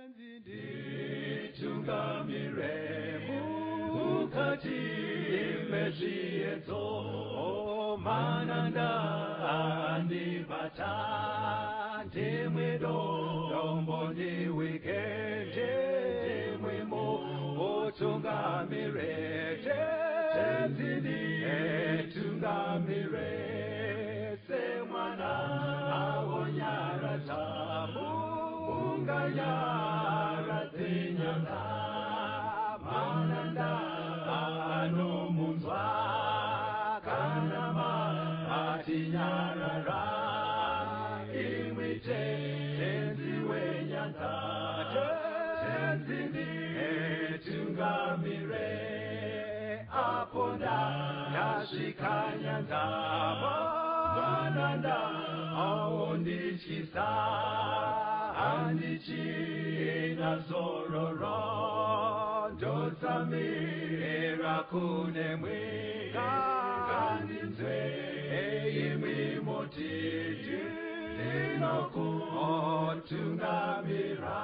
Nditungamire mukati mezviedzo, mananda andibata, ndimwe dombo ndiwike, ndimwe mutungamire, Tenzi nditungamire, semwana awonyaradza munganyaradze nyanga, mananda anomunzwa kana matinyarara, imwi Tenzi wenyanga, Tenzi nditungamire, apo ndasvika nyanza, mananda aondityisa, handichina zororo, ndotsamira kunemwi, ngandinzwe imwi moti ndinokutungamira.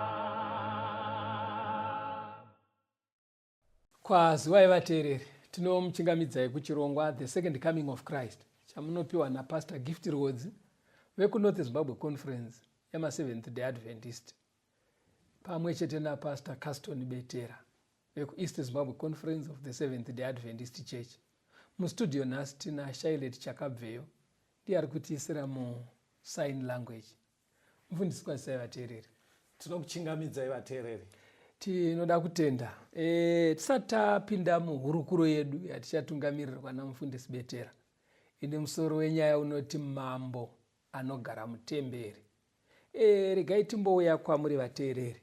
Kwaziwai vateereri, tinomuchingamidzai kuchirongwa The Second Coming of Christ chamunopiwa naPastor Gift Rwodzi vekuNorth Zimbabwe Conference yamaSeventh Day Adventist pamwe chete naPastor Caston Betera vekuEast Zimbabwe Conference of the Seventh Day Adventist Church. Mustudio nhasi tina Shailet Chakabveyo, ndiye ari kutiisira musign language. Mufundisi, kwazisai vateereri. Tinokuchingamidzai vateereri. Tinoda kutenda. Tisati tapinda muhurukuro yedu yatichatungamirirwa namufundisi Betera, ine musoro wenyaya unoti Mambo anogara mutemberi. Regai timbouya kwamuri vateereri,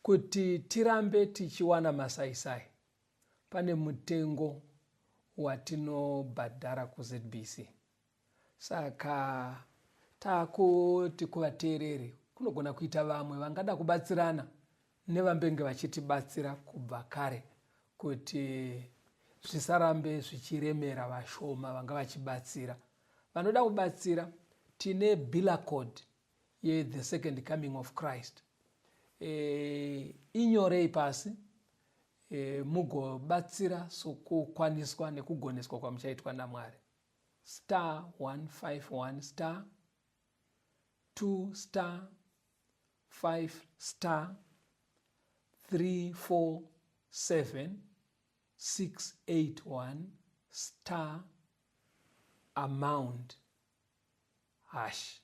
kuti tirambe tichiwana masaisai pane mutengo watinobhadhara kuZBC. Saka takuti kuvateereri kunogona kuita vamwe vangada kubatsirana nevambenge vachitibatsira kubva kare kuti zvisarambe zvichiremera vashoma vanga vachibatsira. Vanoda kubatsira, tine bila code ye-The Second Coming of Christ. Inyorei pasi, mugobatsira sokukwaniswa nekugoneswa kwamuchaitwa naMwari. Star 151 star 2 star 5 star 347 681 star amount hash.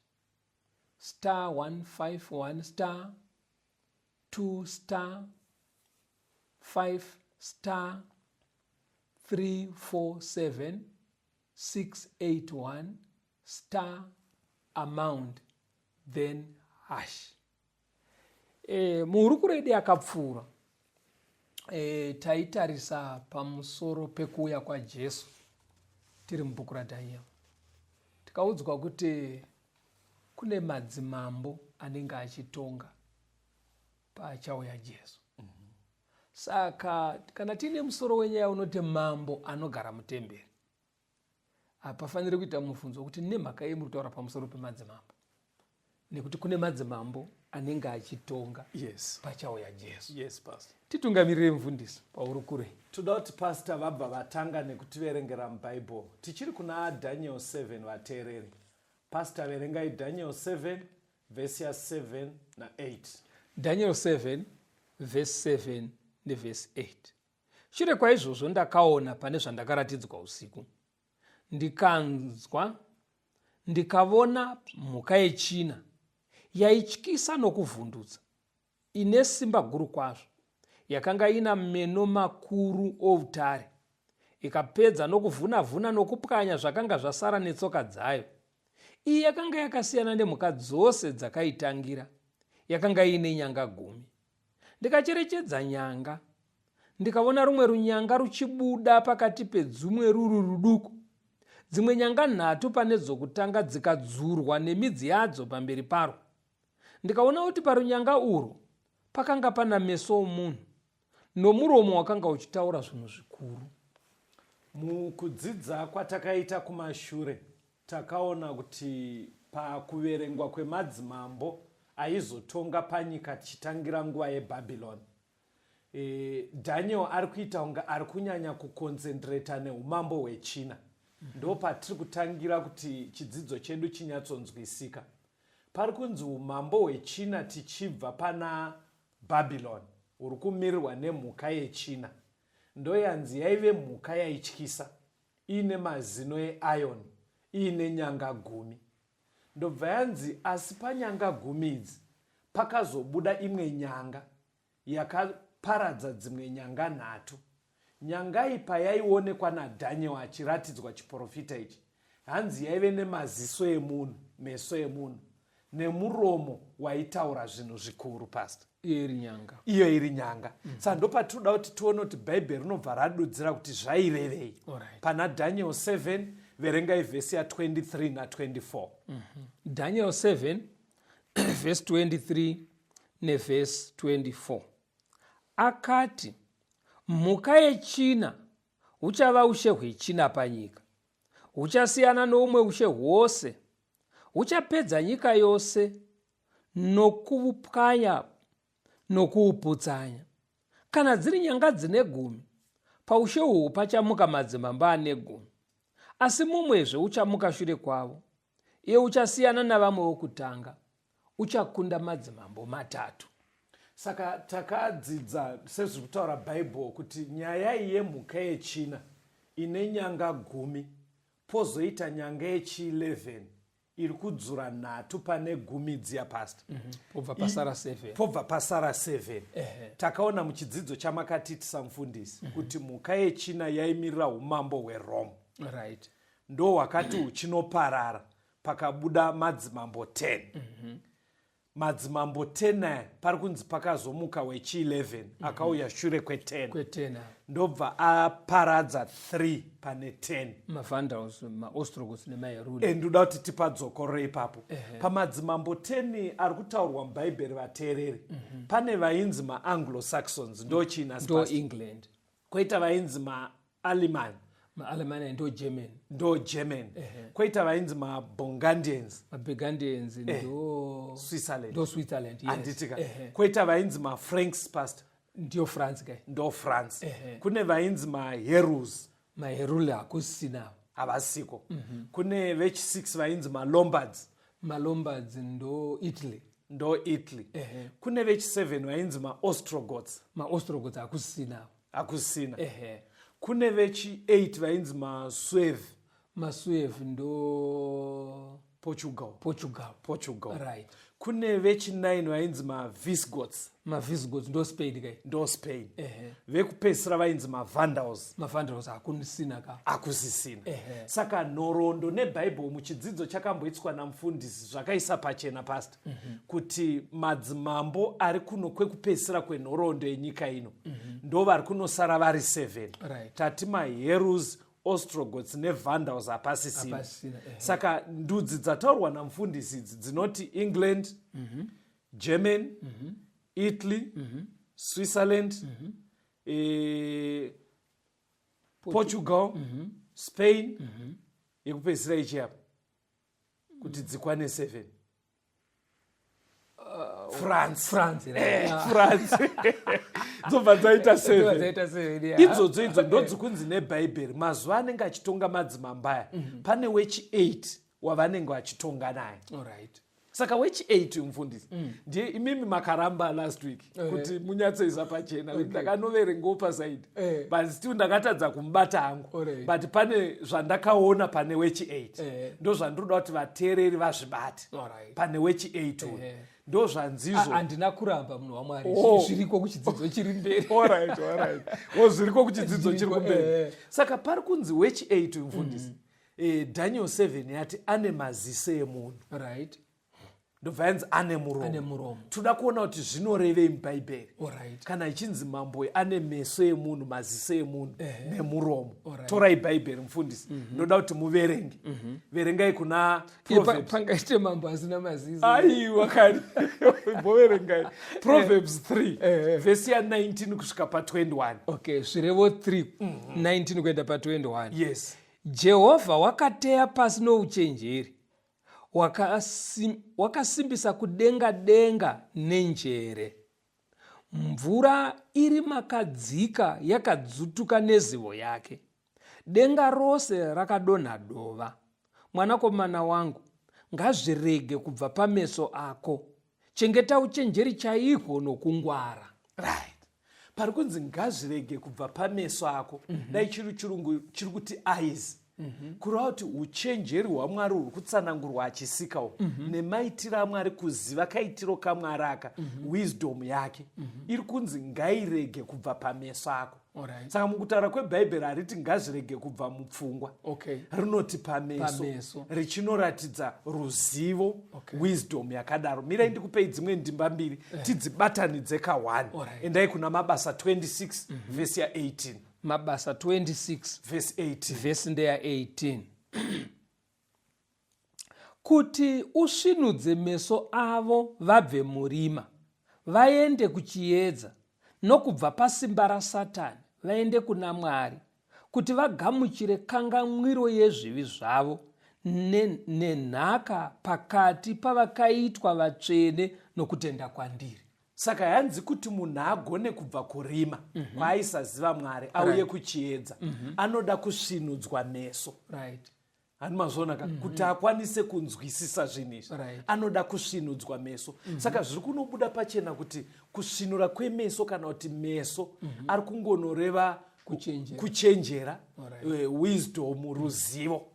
Star 151 star 2 star 5 star 347 681 star amount then hash. Muhurukuro yedu yakapfuura, taitarisa pamusoro pekuuya kwaJesu tiri mubhuku raDaniel. Tikaudzwa kuti kune madzimambo anenge achitonga paachauya Jesu. Saka kana tiine musoro wenyaya unoti Mambo anogara mutemberi, hapafaniri kuita mubvunzo wekuti nemhaka yei muri kutaura pamusoro pemadzimambo, nekuti kune madzimambo anenge achitonga pachauya Jesu. Yes, Pastor. Titungamirire mufundisi pahurukuro. Toda kuti Pastor vabva vatanga nekutiverengera muBhaibheri. Tichiri kuna Daniel 7 vateereri. Pastor, verengai Daniel 7 vhesi ya7 na8. Daniel 7 vhesi 7 nevhesi 8. Shure kwaizvozvo ndakaona pane zvandakaratidzwa usiku, ndikanzwa, ndikavona mhuka yechina yaityisa nokuvhundutsa, ine simba guru kwazvo, yakanga ina meno makuru outare, ikapedza nokuvhuna-vhuna nokupwanya zvakanga zvasara netsoka dzayo. Iyi yakanga yakasiyana nemhuka dzose dzakaitangira, yakanga iine nyanga 10. Ndikacherechedza nyanga, ndikaona rumwe runyanga ruchibuda pakati pedzumwe ruri ruduku, dzimwe nyanga 3 pane dzokutanga dzikadzurwa nemidzi yadzo pamberi parwo. Ndikaona kuti parunyanga urwu pakanga pana meso omunhu, nomuromo wakanga uchitaura zvinhu zvikuru. Mukudzidza kwatakaita kumashure, takaona kuti pakuverengwa kwemadzimambo Aizotonga panyika tichitangira nguva yeBhabhironi. E, Daniel ari kuita kunge ari kunyanya kukonzentreta neumambo hwechina. Ndo patiri kutangira kuti chidzidzo chedu chinyatsonzwisika. Pari kunzi umambo hwechina tichibva pana Bhabhironi huri kumirirwa nemhuka yechina. Ndoyanzi yaive mhuka yaityisa, iine mazino eiron, iine nyanga gumi. Ndobva yanzi asi panyanga gumi idzi pakazobuda imwe nyanga yakaparadza dzimwe nyanga nhatu. Nyanga iyi payaionekwa naDaniel achiratidzwa chiporofita ichi, hanzi yaive nemaziso emunhu, meso emunhu, nemuromo waitaura zvinhu zvikuru, Pastor. Iyo iri nyanga. Iyo iri nyanga. Saka ndopatinoda kuti tione kuti Bhaibheri rinobva radudzira kuti zvairevei. Alright. Pana Daniel 7, verengai vhesi ya 23 na 24. Daniel 7 vhesi 23 nevhesi 24. Akati, Mhuka yechina huchava ushe hwechina panyika, huchasiyana noumwe ushe hwose, huchapedza nyika yose nokuvupwanya nokuuputsanya. Kana dziri nyanga dzine gumi, paushe uhu pachamuka madzimambo ane gumi, asi mumwezve uchamuka shure kwavo, iye uchasiyana navamwe vokutanga, uchakunda madzimambo matatu. Saka takadzidza sezviri kutaura Bhaibheri kuti nyaya iyi yemhuka yechina ine nyanga gumi pozoita nyanga yechi 11 iri kudzura nhatu pane gumi dziya, Pastor. Pobva pasara 7. Pobva pasara 7. Takaona muchidzidzo chamakatiitisa, mufundisi, kuti mhuka yechina yaimirira umambo hweRome. Ndo hwakati huchinoparara pakabuda madzimambo 10. Madzimambo 10 aya pari kunzi pakazomuka wechi11 akauya shure kwe10, Kwe10. ndobva aparadza 3 pane 10. MaVandals, maOstrogoths nemaHeruli. And uda kuti tipadzokorore ipapo pamadzimambo 10 ari kutaurwa muBhaibheri, vateereri. Pane vainzi maAnglo-Saxons, ndo china? Ndo England. Kwoita vainzi maAleman. MaAlemania ndo German. Ndo German. Kwoita vainzi maBurgundians. MaBurgundians ndo Switzerland. Ndo Switzerland, yes. Handitika? Kwoita vainzi maFranks, Pastor. Ndiyo France kai. Ndo France. Kune vainzi maHeruls. MaHeruli hakusina. Havasiko. Kune vechi6 vainzi maLombards. MaLombards ndo Italy. Ndo Italy. Kune vechi7 vainzi maOstrogoths. MaOstrogoths hakusina. Hakusina. Kune vechi8 vainzi maSuevi. MaSuevi ndo Portugal. Portugal. Portugal. Kune vechi9 vainzi maVisigoths. MaVisigoths ndo Spain kai. Ndo Spain. Vekupedzisira vainzi maVandals. MaVandals hakusina ka. Hakusisina. Saka nhoroondo neBhaibheri muchidzidzo chakamboitswa namufundisi zvakaisa pachena, Pastor, kuti madzimambo ari kuno kwekupedzisira kwenhoroondo yenyika ino ndo vari kunosara vari 7. Tati maHeruls, Ostrogoths neVandals hapasisina. Hapasisina, ehe. Saka ndudzi dzataurwa namufundisi idzi dzinoti England, German, Italy, Switzerland, Portugal, Spain, yekupedzisira ichi apa kuti dzikwane 7, France. France, right. France dzobva dzaita Dzobva 7. dzaita 7, yeah. Idzodzo idzo ndodzikunzi neBhaibheri mazuva anenge achitonga madzimambo aya, pane wechi8 wavanenge vachitonga naye. Saka wechi8, mufundisi, ndiye imimi makaramba last week kuti munyatsoisa pachena kuti ndakanoverengawo paside, but still ndakatadza kumubata hangu. But pane zvandakaona pane wechi8, ndo zvandinoda kuti vateereri vazvibate. Pane wechi8 uyu, ndo zvanzizvo. Handina kuramba, munhu waMwari. Oh. Zviriko kuchidzidzo chiri mberi. Alright, o zviriko kuchidzidzo chiri Zviriko, kumberi. Saka pari kunzi wechi8 uyu, mufundisi, Daniel 7 yati ane maziso emunhu, ndobva yanzi ane muromo. Ane muromo. Toda kuona kuti zvinorevei muBhaibheri kana ichinzi mambo ane meso emunhu, maziso emunhu nemuromo. Torai Bhaibheri, mufundisi, ndoda kuti muverenge. Verengai kuna Proverbs. Pangaite mambo asina maziso? Aiwa kani, boverengai Proverbs 3 vhesi ya19 kusvika pa21. Okay, Zvirevo 3 19 kuenda pa21. Yes. Jehovha wakateya pasi nouchenjeri, Wakasimbisa kudenga denga nenjere. Mvura iri makadzika yakadzutuka nezivo yake. Denga rose rakadonha dova. Mwanakomana wangu, ngazvirege kubva pameso ako. Chengeta uchenjeri chaihwo nokungwara. Right, pari kunzi ngazvirege kubva pameso ako. Dai chiri chirungu chiri kuti eyes, kureva kuti uchenjeri hwaMwari huri kutsanangurwa achisikawo nemaitiro aMwari, kuziva kaitiro kaMwari aka, wisdom yake iri kunzi ngairege kubva pameso ako. Saka mukutaura kwebhaibheri hariti ngazvirege kubva mupfungwa, rinoti pameso, Pameso. Richinoratidza ruzivo, wisdom yakadaro. Mirai ndikupei dzimwe ndimba mbiri tidzibatanidze ka1. Endai kuna Mabasa 26 vhesi ya18. Mabasa 26 vhesi 18. Vhesi ndeya18. Kuti usvinudze meso avo vabve murima vaende kuchiedza, nokubva pasimba raSatani vaende kuna Mwari, kuti vagamuchire kangamwiro yezvivi zvavo nenhaka pakati pavakaitwa vatsvene nokutenda kwandiri. Saka yanzi kuti munhu agone kubva kurima kwaaisaziva Mwari auye kuchiedza, anoda kusvinudzwa meso. Hani mazviona ka, kuti akwanise kunzwisisa zvinhu izvi, anoda kusvinudzwa meso. Saka zviri kunobuda pachena kuti kusvinura kwemeso kana kuti meso ari kungonoreva Kuchenjera. Kuchenjera, wisdom, ruzivo.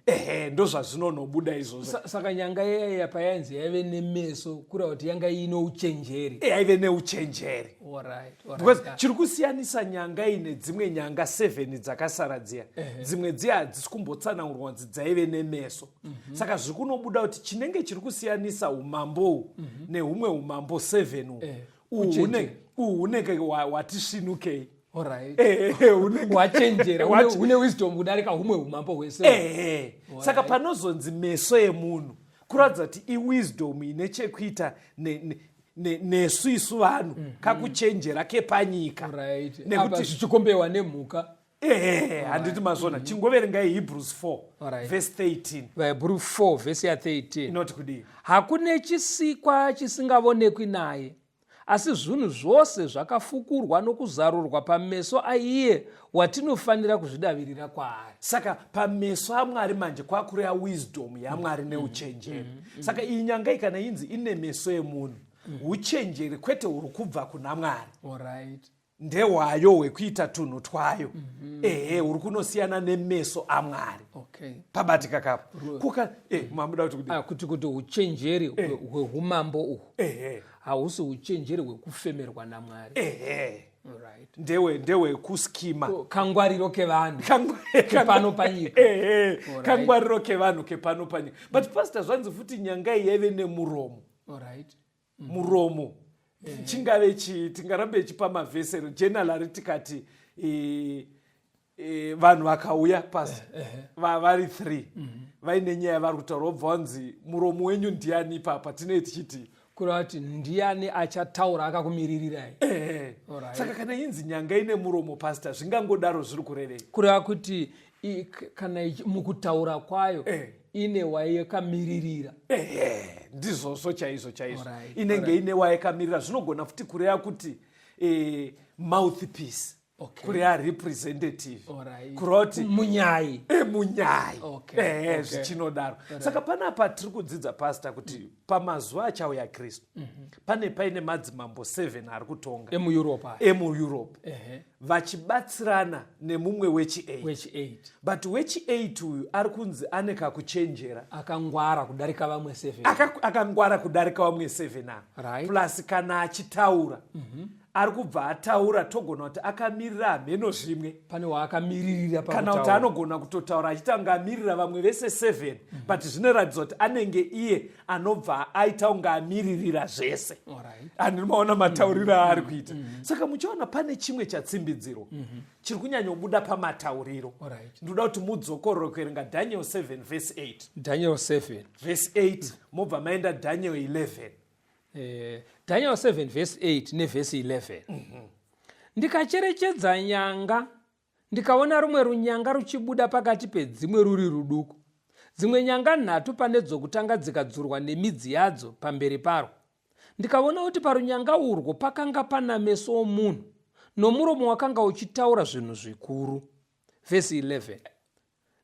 Ehe, ndo zvazvinonobuda izvozvo. Saka nyanga iyaiya payainzi yaive nemeso, kureva kuti yanga iine uchenjeri. Yaive neuchenjeri, because chiri kusiyanisa nyanga iyi nedzimwe nyanga 7 dzakasara dziya, dzimwe dziya hadzisi kumbotsanangurwa kunzi dzaive nemeso. Saka zviri kunobuda kuti chinenge chiri kusiyanisa umambo uhu nehumwe umambo 7 uhu, uhu Uchenjeri. Uhu hunenge watisvinukei. Wachenjera, une wisdom kudarika humwe umambo hwese. Ehe, saka panozonzi meso emunhu, kuratidza kuti iwisdom ine chekuita nesu isu vanhu, kakuchenjera kepanyika. Apa zvichikombewa nemhuka. Ehe, handiti mazvona? Chingoverengai Hebrews 4 verse 13. VaHebrew 4 vhesi ya13. Inoti kudii? Hakune chisikwa chisingavonekwi naye, asi zvinhu zvose zvakafukurwa nokuzarurwa pameso aiye watinofanira kuzvidavirira kwaari. Saka pameso aMwari manje kwakureva wisdom yaMwari neuchenjeri. Saka iyi nyanga iyi kana inzi ine meso emunhu, uchenjeri kwete huri kubva kuna Mwari, ndehwayo hwekuita tunhu twayo. Ehe, huri kunosiyana nemeso aMwari. Pabatika kapo kuka mamuda kuti kudii? Ah, kuti uchenjeri hweumambo uhu hausi uchenjeri hwekufemerwa naMwari. Ehe. Ndewekuskima. Kangwariro kevanhu kepano panyika. Ehe, kangwariro kevanhu kepano panyika. But pastor, zvanzi futi nyanga iyi yaive nemuromo. Muromo chingave chii? Tingarambe ichipa mavhesero generally tikati vanhu vakauya, pastor, vari three, vaine nyaya vari kutaura, wobva wanzi muromo wenyu ndiani ipapa, tinei tichiti? Kureva kuti ndiani achataura akakumiririrai. Ehe. Saka kana inzi nyanga ine muromo, pastor, zvingangodaro zviri kurevei? Kureva kuti kana mukutaura kwayo ine wayakamiririra. Ehe, ndizvozvo chaizvo chaizvo. Inenge ine wayakamirira. Zvinogona futi kureva kuti mouthpiece, kureva representative, kureva kuti munyai. Munyai. Ehe, zvichinodaro. Saka panapa tiri kudzidza, pastor, kuti pamazuva achauya Kristu pane paine madzimambo 7 ari kutonga emuEurope. emuEurope, vachibatsirana nemumwe wechi8. Wechi8. But wechi8 uyu ari kunzi ane kakuchenjera. Akangwara kudarika vamwe 7. Akangwara kudarika vamwe 7 ava. Plus kana achitaura, ari kubva ataura, togona kuti akamirira hameno zvimwe. Pane waakamiririra. Kana kuti pakutaura. Anogona kutotaura achitanga amirira vamwe vese 7, but zvinoratidza kuti anenge iye anobva aita kunge amiririra zvese. Handinomaona matauriro aari kuita. Saka muchiona pane chimwe chatsimbidzirwa chiri kunyanyobuda pamatauriro. Ndoda kuti mudzokorore kuverenga Daniel 7 verse 8. Daniel 7 verse 8, mobva maenda Daniel 11. Daniel 7 verse 8 nevhesi 11. Ndikacherechedza nyanga, ndikaona rumwe runyanga ruchibuda pakati pedzimwe ruri ruduku. Dzimwe nyanga nhatu pane dzokutanga dzikadzurwa nemidzi yadzo pamberi parwo. Ndikaona kuti parunyanga urwo pakanga pana meso omunhu nomuromo wakanga uchitaura zvinhu zvikuru. Vhesi 11.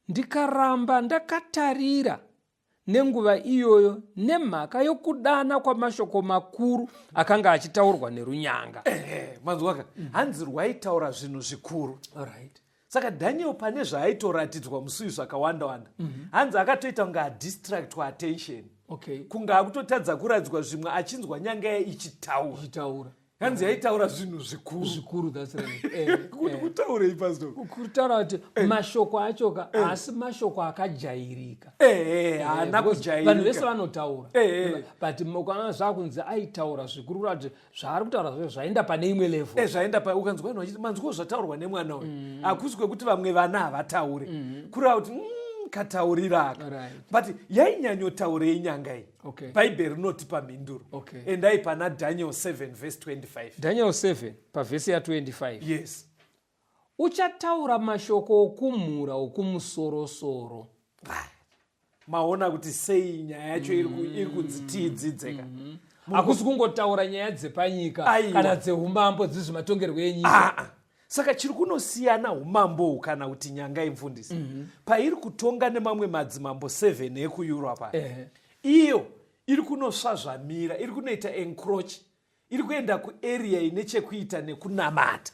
Ndikaramba ndakatarira nenguva iyoyo nemhaka yokudana kwamashoko makuru akanga achitaurwa nerunyanga. Manzwaka hanzi rwaitaura zvinhu zvikuru. Alright. Saka Daniel pane zvaaitoratidzwa musi uyu zvakawanda wanda. Hanzi akatoita kunge adistractwa attention. Okay. Kunge akutotadza kuratidzwa zvimwe achinzwa nyanga iya ichitaura. Ichitaura. Hanzi yaitaura zvinhu zvikuru. Zvikuru, that's right. Kuti kutaurei, Pastor? Kutaura kuti mashoko acho ka haasi mashoko akajairika. Haana Because vanhu kujairika. vese vanotaura. But kana zvakunzi aitaura zvikuru, kuti zvaari kutaura zvacho zvaenda pane imwe level. Zvaenda pa ukanzwa vanhu vachiti manzwa zvataurwa nemwana uyu. Hakusi kwekuti vamwe vana havataure. Kureva kuti kataurira aka. But yainyanyotaurei nyanga iyi? Bhaibheri rinotipa mhinduro. Endai pana Daniel 7 verse 25. Daniel 7 pavhesi ya 25. Yes. Uchataura mashoko okumhura okumusorosoro. Maona kuti sei nyaya yacho iri kunzi tiidzidzeka. Hakusi kungotaura nyaya dzepanyika Aiwa. kana dzeumambo dzezvematongerwo enyika. Saka chiri kunosiyana umambo kana kuti nyanga yemufundisi. Pairi kutonga nemamwe madzimambo 7 ekuEurope aya. Iyo iri kunosvazvamira, iri kunoita encroach, iri kuenda kuarea ine chekuita nekunamata.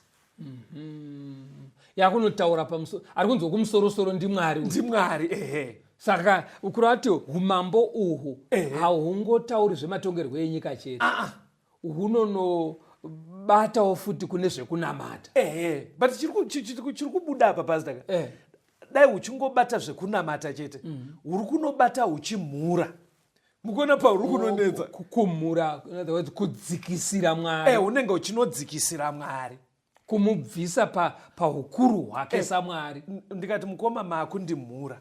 Yakunotaura pamusoro, ari kunzwa kumusorosoro ndiMwari uyu. NdiMwari, ehe. Saka kureva kuti umambo uhu hahungotauri zvematongerwo enyika chete. Hunonobatawo futi kune zvekunamata. But chiri kubuda apa, Pastor ka. Dai uchingobata zvekunamata chete. Uri kunobata uchimhura. Mukuona pauri kunonetsa. Kumhura, in other words, kudzikisira Mwari. Unenge uchinodzikisira Mwari. Kumubvisa paukuru hwake saMwari. Ndikati mukoma makundimhura.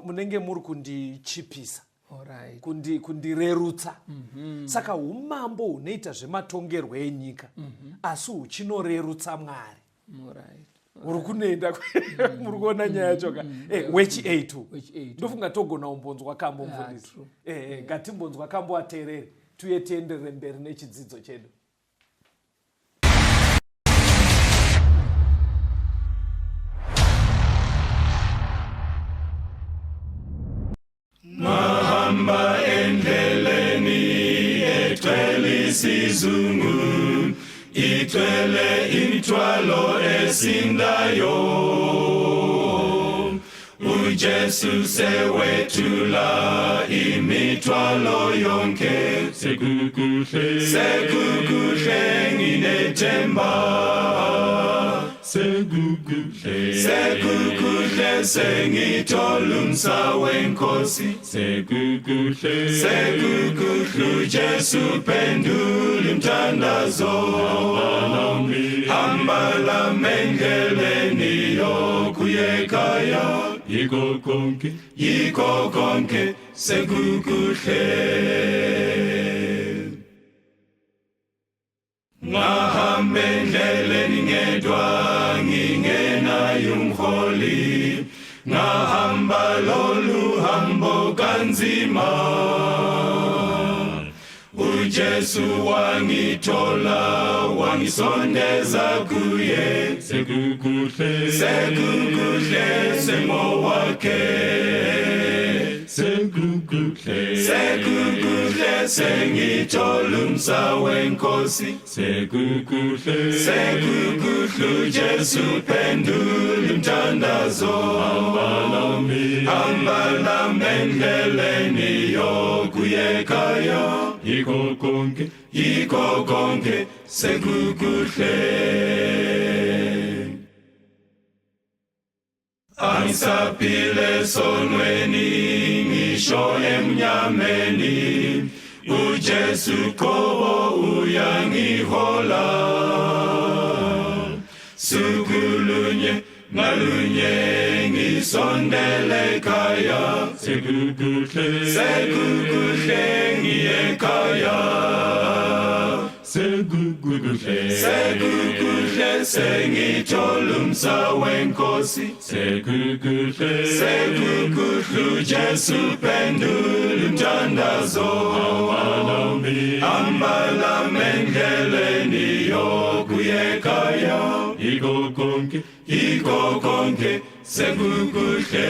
Munenge muri kundichipisa. Kundirerutsa. Saka umambo hunoita zvematongerwo enyika, asi huchinorerutsa Mwari. Uri kunoenda muri kuona nyaya yacho ka? Wechi A2. Wechi A2. Ndofunga togona kumbonzwa kambo mufundisi. Ngatimbonzwa kambo ateerere, tuye tienderere mberi nechidzidzo chedu. Mahamba endleleni ethwele isizungu, ithwele imithwalo esindayo. UJesu sewethula imithwalo yonke. Sekukuhle, sekukuhle, nginethemba. Sekukuhle, sekukuhle, sengithola umsa wenkosi. Sekukuhle, sekukuhle, uJesu phendula imthandazo. Hamba lami endleleni yokuya ekhaya. Yikho konke, yikho konke, sekukuhle. Ngahamba endleleni ngedwa ngingenaye umholi, ngahamba lolu hambo kanzima. uJesu wangithola, wangisondeza kuye. Sekukuhle, sekukuhle, sengowakhe. Sekukuhle, sekukuhle, sengithola umsa wenkosi. Sekukuhle, sekukuhle, uJesu phendula imthandazo. Hamba lami, hamba lami endleleni yokuya ekhaya. Yikho konke, yikho konke, sekukuhle. Angisaphile sonweni ngisho emnyameni, uJesu qobo uyangihola. Suku lunye ngalunye ngisondele ekhaya. Sekukuhle, sekukuhle, ngiye ekhaya. Sekukuhle. Sekukuhle sengithola umsa wenkosi. Sekukuhle. Sekukuhle uJesu phendula umthandazo. Hamba nami. Hamba nami endleleni yokuya ekhaya. Yiko konke. Yiko konke sekukuhle.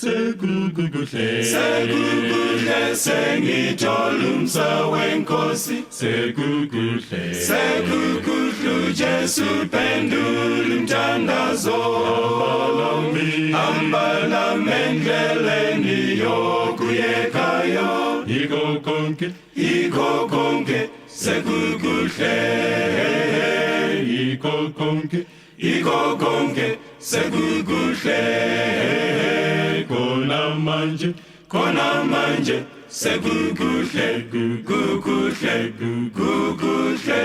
Sekukuhle. Sekukuhle sengithola umsa wenkosi. Sekukuhle. Sekukuhle uJesu phendula umthandazo. Nami. Hamba nami endleleni yokuya ekhaya. Yiko konke. Yiko konke sekukuhle. Yiko konke. Yiko konke sekukuhle. Khona manje. Khona manje sekukuhle, kukuhle, kukuhle.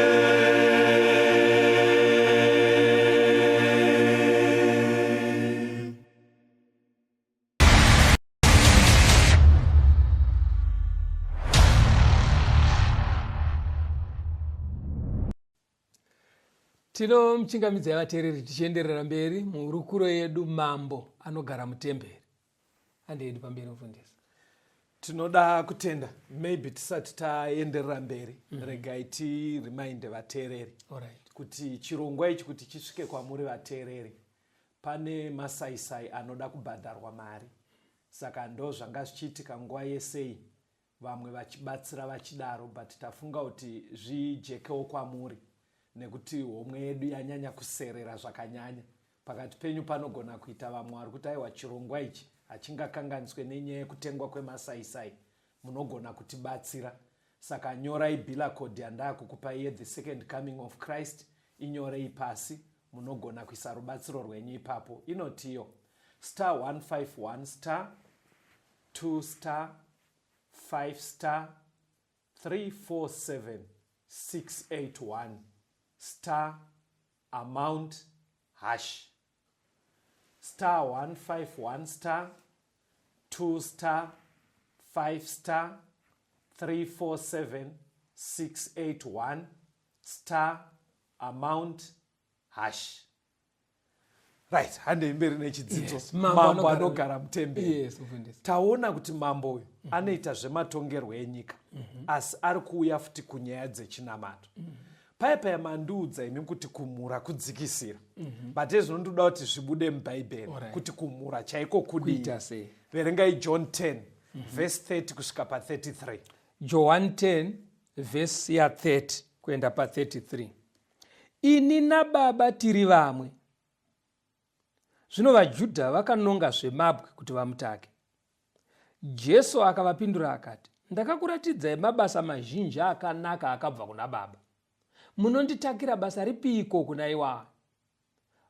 Tinomuchingamidzai vateereri tichienderera mberi muhurukuro yedu mambo anogara mutemberi. Handiyedu pamberi mufundisi. Tinoda kutenda maybe tisati taenderera mberi regai tireminde vateereri Alright. kuti chirongwa ichi kuti chisvike kwamuri vateereri pane masaisai anoda kubhadharwa mari, saka ndo zvanga zvichiitika nguva yesei, vamwe vachibatsira vachidaro, but tafunga kuti zvijekewo kwamuri nekuti homwe yedu yanyanya kuserera zvakanyanya. Pakati penyu panogona kuita vamwe vari kuti aiwa, chirongwa ichi hachingakanganiswe nenyaya yekutengwa kwemasaisai, munogona kutibatsira. Saka nyorai bill code yandakukupai yethe Second Coming of Christ, inyorei pasi, munogona kuisa rubatsiro rwenyu ipapo. Inotiyo star 151 star 2 star 5 star 347 681 star amount hash, star 151 star 2 star 5 star 347 681 star amount hash. Right, handei mberi nechidzidzo. Yes, mambo Mambo anogara anogara mutemberi. Yes, mufundisi. Taona kuti mambo uyu anoita zvematongerwo enyika, asi ari kuuya futi kunyaya dzechinamato. Paya paya mandiudza imi kuti kumhura kudzikisira, but ezvinondoda kuti zvibude mubhaibheri kuti kumhura chaiko kudii. Kuita sei? Verengai John 10 verse 30 kusvika pa33. John 10 vhesi ya30 kuenda pa33. Ini nababa tiri vamwe. Zvino vaJudha vakanonga zvemabwe kuti vamutake. Jesu akavapindura akati, ndakakuratidzai mabasa mazhinji akanaka akabva kuna Baba. Munonditakira basa ripiko kuna iwayo?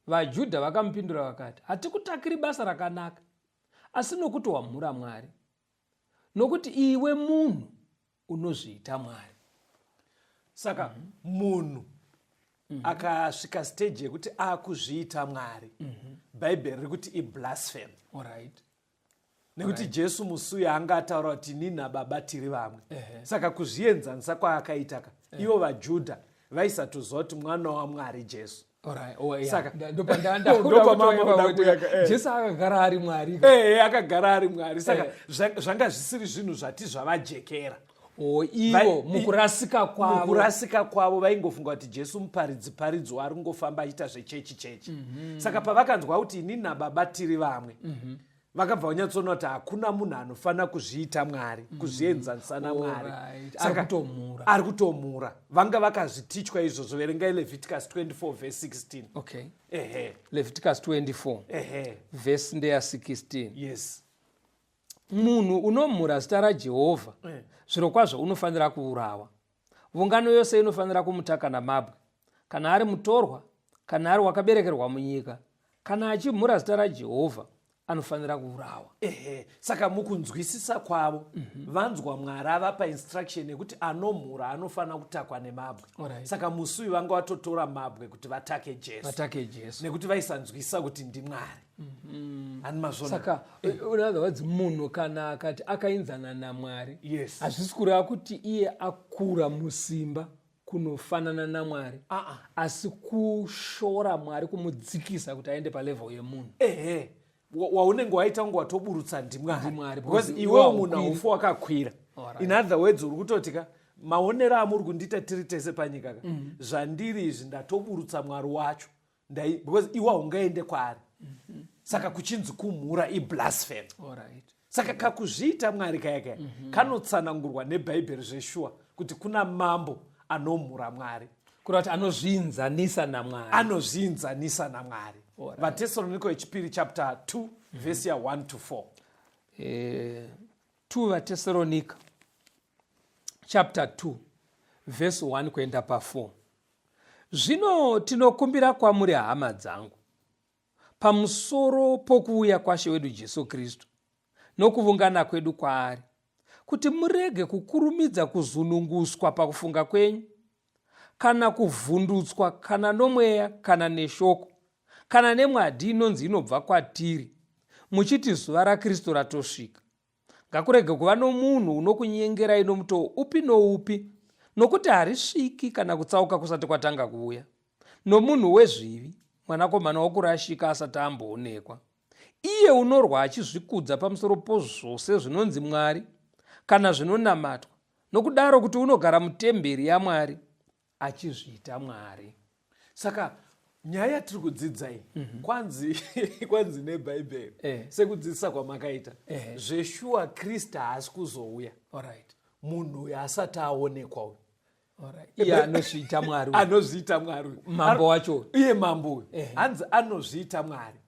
VaJudha vakamupindura vakati, hatikutakiri basa rakanaka, asi nokuti wamhura Mwari, nokuti iwe munhu unozviita Mwari. Saka munhu akasvika stage yekuti akuzviita Mwari, Bhaibheri riri kuti iblasphemy. Nekuti Jesu musi uyu anga ataura kuti inini nababa tiri vamwe. Saka kuzvienzanisa kwaakaita ka, ivo vaJudha vaisatoziva kuti mwana waMwari Jesu. Oh, yeah. Saka- Ndopa Ndopamama uda kuyaka, eh. Jesu akagara ari Mwari. Ehe, akagara ari Mwari. Saka zvanga zvisiri zvinhu zvati zvavajekera. O ivo mukurasika kwavo. Mukurasika kwavo vaingofunga kuti Jesu muparidzi paridzi waari kungofamba achiita zvechechi chechi. Saka pavakanzwa kuti inini nababa tiri vamwe, vakabva vanyatsoona kuti hakuna munhu anofanira kuzviita Mwari, kuzvienzanisa naMwari. Ari kutomhura. Ari kutomhura. Vanga vakazvitichwa izvozvo. Verengai Leviticus 24 verse 16. Okay. Ehe. Leviticus 24 vhesi ndeya 16. Yes. Munhu unomhura zita raJehovha zvirokwazvo unofanira kuurawa. Vungano yose inofanira kumutaka namabwe. Kana ari mutorwa, kana ari wakaberekerwa munyika, kana achimhura zita raJehovha anofanira kuurawa. Ehe, saka mukunzwisisa kwavo vanzwa Mwari avapa instruction yekuti anomhura anofanira kutakwa nemabwe. Saka musi uyu vanga vatotora mabwe kuti vatake Jesu. Vatake Jesu. Nekuti vaisanzwisisa kuti ndiMwari. Hani mazvona? Saka in other words, munhu kana akati akainzana naMwari, hazvisi kureva kuti iye akura musimba kunofanana naMwari, asi kushora Mwari, kumudzikisa kuti aende palevel yemunhu. Ehe, waunenge waita kunge watoburutsa ndiMwari. NdiMwari, because because iwewo iwe munhu haukwiri. haufi wakakwira. In other words, uri kutoti ka, maonero amuri kundiita tiri tese panyika ka, zvandiri izvi ndatoburutsa Mwari wacho. Because iwe haungaende kwaari. Saka kuchinzi kumhura iblasphemy. Saka kakuzviita Mwari kaya kaya kanotsanangurwa neBhaibheri zveshuwa kuti kuna mambo anomhura Mwari. Kureva kuti anozviinzanisa naMwari. Anozviinzanisa naMwari. VaTesaroniko yechipiri chapter 2 vhesi ya1 to 4. 2 VaTesaronika chapter 2 vhesi 1 kuenda pa4. Zvino tinokumbira kwamuri, hama dzangu, pamusoro pokuuya kwaShe wedu Jesu Kristu nokuvungana kwedu kwaari, kuti murege kukurumidza kuzununguswa pakufunga kwenyu, kana kuvhundutswa kana nomweya, kana neshoko, kana nemwadhi inonzi inobva kwatiri, muchiti zuva raKristu ratosvika. Ngakurege kuva nomunhu unokunyengerai nomutoo upi noupi, nokuti harisviki kana kutsauka kusati kwatanga kuuya, nomunhu wezvivi, mwanakomana wokurashika, asati amboonekwa, iye unorwa achizvikudza pamusoro pozvose zvinonzi Mwari kana zvinonamatwa, nokudaro kuti unogara mutemberi yaMwari achizviita Mwari. Saka nyaya yatiri kudzidza iyi, kwanzi neBhaibheri, sekudzidzisa kwamakaita, zveshuwa Kristu haasi kuzouya munhu uyu asati aonekwa uyu. Iye anozviita Mwari uyu. Anozviita Mwari uyu. Mambo wacho. Iye mambo uyu hanzi anozviita Mwari,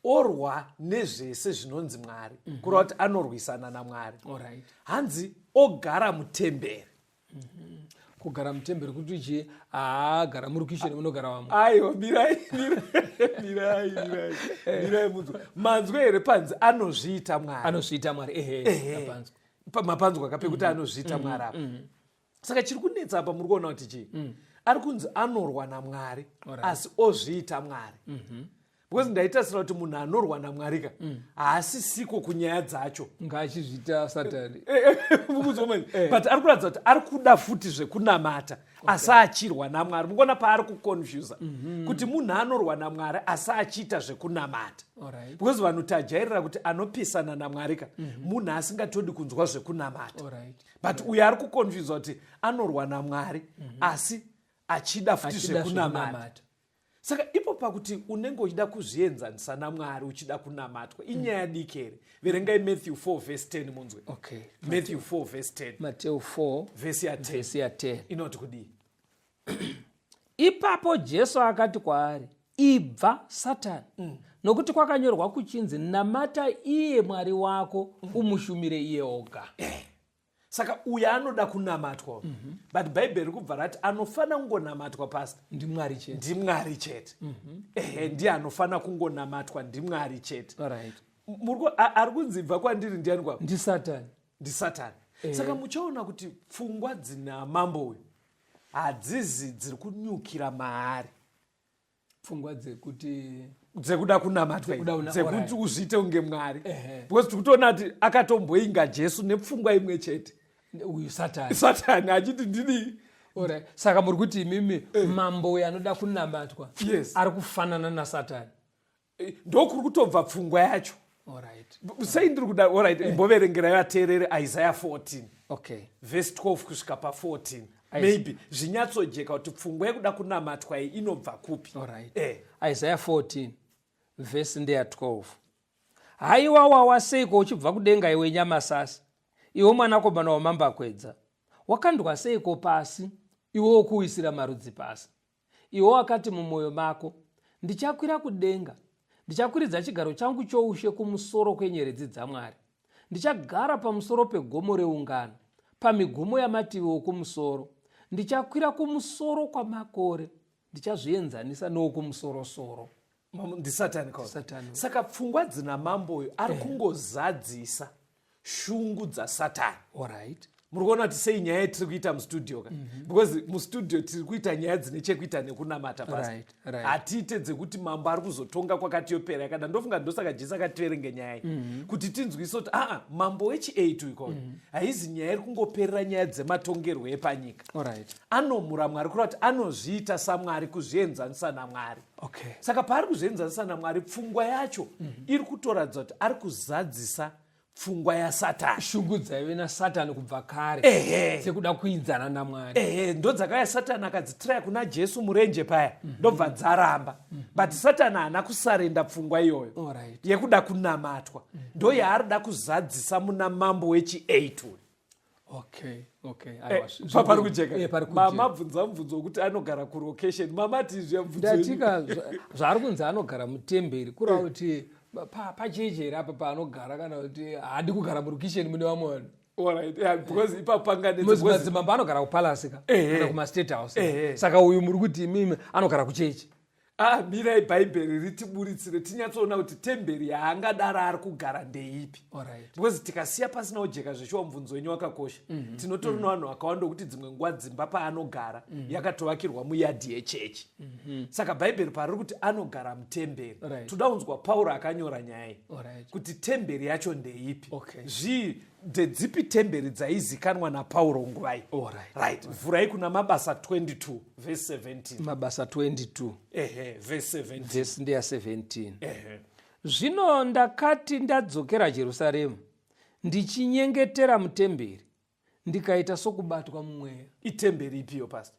orwa nezvese zvinonzi Mwari, kureva kuti anorwisana naMwari. Hanzi ogara mutemberi. Kugara mutemberi kuti chii? Haagara muri kucheni munogara vamwe. Aiwa, mirai, mirai, mirai, mirai, mirai munzwe. Manzwe here panzi anozviita Mwari? Anozviita Mwari, ehe. Mapanzwa. Mapanzwa ka pekuti anozviita Mwari apa? Saka chiri kunetsa apa, muri kuona kuti chii? Ari kunzi anorwa naMwari, asi ozviita Mwari, because ndaitasira kuti munhu anorwa namwari ka haasisiko kunyaya dzacho. Ngaachizviita Satani. Mukuzwa manje? But ari kuratidza kuti ari kuda futi zvekunamata, asi achirwa naMwari. Mukuona paari kuconfusa kuti munhu anorwa namwari asi achiita zvekunamata? Because vanhu tajairira kuti anopisana namwari ka munhu asingatodi kunzwa zvekunamata. But uyo ari kuconfusa kuti anorwa namwari asi achida futi Achida zvekunamata. Zvekunamata. Saka ipo pakuti unenge uchida kuzvienzanisa namwari, uchida kunamatwa, inyaya diki here? Verengai Matthew 4 vhesi 10 munzwe. Okay. Matthew 4 vhesi 10. Mateo 4 vhesi ya10. Vhesi ya10. Inoti kudii? Ipapo Jesu akati kwaari, "Ibva, Satani, nokuti kwakanyorwa kuchinzi, 'Namata iye Mwari wako, umushumire iye oga.'" Saka uyo anoda kunamatwa, but Bhaibheri kubva rati anofanira kungonamatwa, pastor, NdiMwari chete. NdiMwari chete. Ehe, ndiye anofanira kungonamatwa, ndiMwari chete. Ari kunzi ibva kwandiri ndiani kwavo? NdiSatani. NdiSatani. Saka muchaona kuti pfungwa dzina mambo uyu hadzizi dziri kunyukira maari. Pfungwa dzekuti Dzekuda kunamatwa, dzekuti uzviite kunge Mwari, because tikutoona kuti akatomboinga Jesu nepfungwa imwe chete. Uyu Satani. Satani achiti ndidii. Alright. Saka muri kuti imimi mambo uyu anoda kunamatwa ari kufanana naSatani? Ndokuri kutobva pfungwa yacho. Sei ndiri kuda? Alright, imboverengerai vateerere Isaiah 14 vhesi 12 kusvika pa14, maybe zvinyatsojeka kuti pfungwa yekuda kunamatwa iyi inobva kupi. Alright. Isaiah 14 vhesi ndeya 12. "Haiwa, wawa seiko uchibva kudenga, iwe nyamasasi, iwe mwanakomana wamambakwedza! Wakandwa seiko pasi, iwe wokuwisira marudzi pasi! Iwe wakati mumwoyo mako, 'Ndichakwira kudenga, ndichakwiridza chigaro changu choushe kumusoro kwenyeredzi dzaMwari. Ndichagara pamusoro pegomo reungano, pamigumo yamativi okumusoro. Ndichakwira kumusoro kwamakore, ndichazvienzanisa noWokumusorosoro.'" NdiSatani kauri. Satani. Saka pfungwa dzina mambo uyu ari kungozadzisa shungu dzaSatani. Muri kuona kuti sei nyaya yatiri kuita mustudio ka? Because mustudio tiri kuita nyaya dzine chekuita nekunamata pasi. Hatiite dzekuti mambo ari kuzotonga kwakati yopera yakada. Ndofunga ndosaka Jesu akativerenge nyaya iyi, kuti tinzwise kuti aa, mambo wechi8 ikoyo haizi nyaya iri kungoperera nyaya dzematongerwo epanyika. Anomhura Mwari, kureva kuti anozviita saMwari, kuzvienzanisa naMwari. Saka paari kuzvienzanisa naMwari, pfungwa yacho iri kutoratidza kuti ari kuzadzisa pfungwa yaSatani. Shungu dzaive naSatani kubva kare dzekuda kuinzana naMwari. Ehe, ndo dzakauya Satani akadzitiraya kuna Jesu murenje paya, ndobva dzaramba. But Satani haana kusarenda pfungwa iyoyo yekuda kunamatwa. Ndo yaarida kuzadzisa muna mambo wechi8 uyu. Okay, aiwa, Pari kujeka. Pari kujeka. Mama bvunza mubvunzo wekuti anogara kulocation. Mama tizve mubvunzo wenyu. Ndatika zvaari kunzi anogara mutemberi, kureva kuti pachechi here apa paanogara, kana kuti haadi kugara murukisheni mune vamwe vanhu? Alright, yeah, because ipapo panganetsa because Madzimambo anogara kupalasi ka, kana kumastate house. Saka uyu muri kuti imimi anogara kuchechi? Ah, mirai Bhaibheri ritiburitsire tinyatsoona kuti temberi yaangadaro ari kugara ndeipi. Because tikasiya pasina kujeka, zveshuwa mubvunzo wenyu wakakosha. Tinotori nevanhu vakawanda wekuti dzimwe nguva dzimba paanogara yakatovakirwa muyadhi yechechi. Saka Bhaibheri pariri kuti anogara mutemberi, toda kunzwa Pauro akanyora nyaya iyi kuti temberi yacho ndeipi. Zvii, ndedzipi temberi dzaizikanwa naPauro nguva iyi? Right, vhurai kuna Mabasa 22 verse 17. Mabasa 22. Ehe, verse 17. Vhesi ndeya 17. Ehe. Zvino ndakati ndadzokera Jerusarema, ndichinyengetera mutemberi, ndikaita sokubatwa mumweya. Itemberi ipiyo, pastor?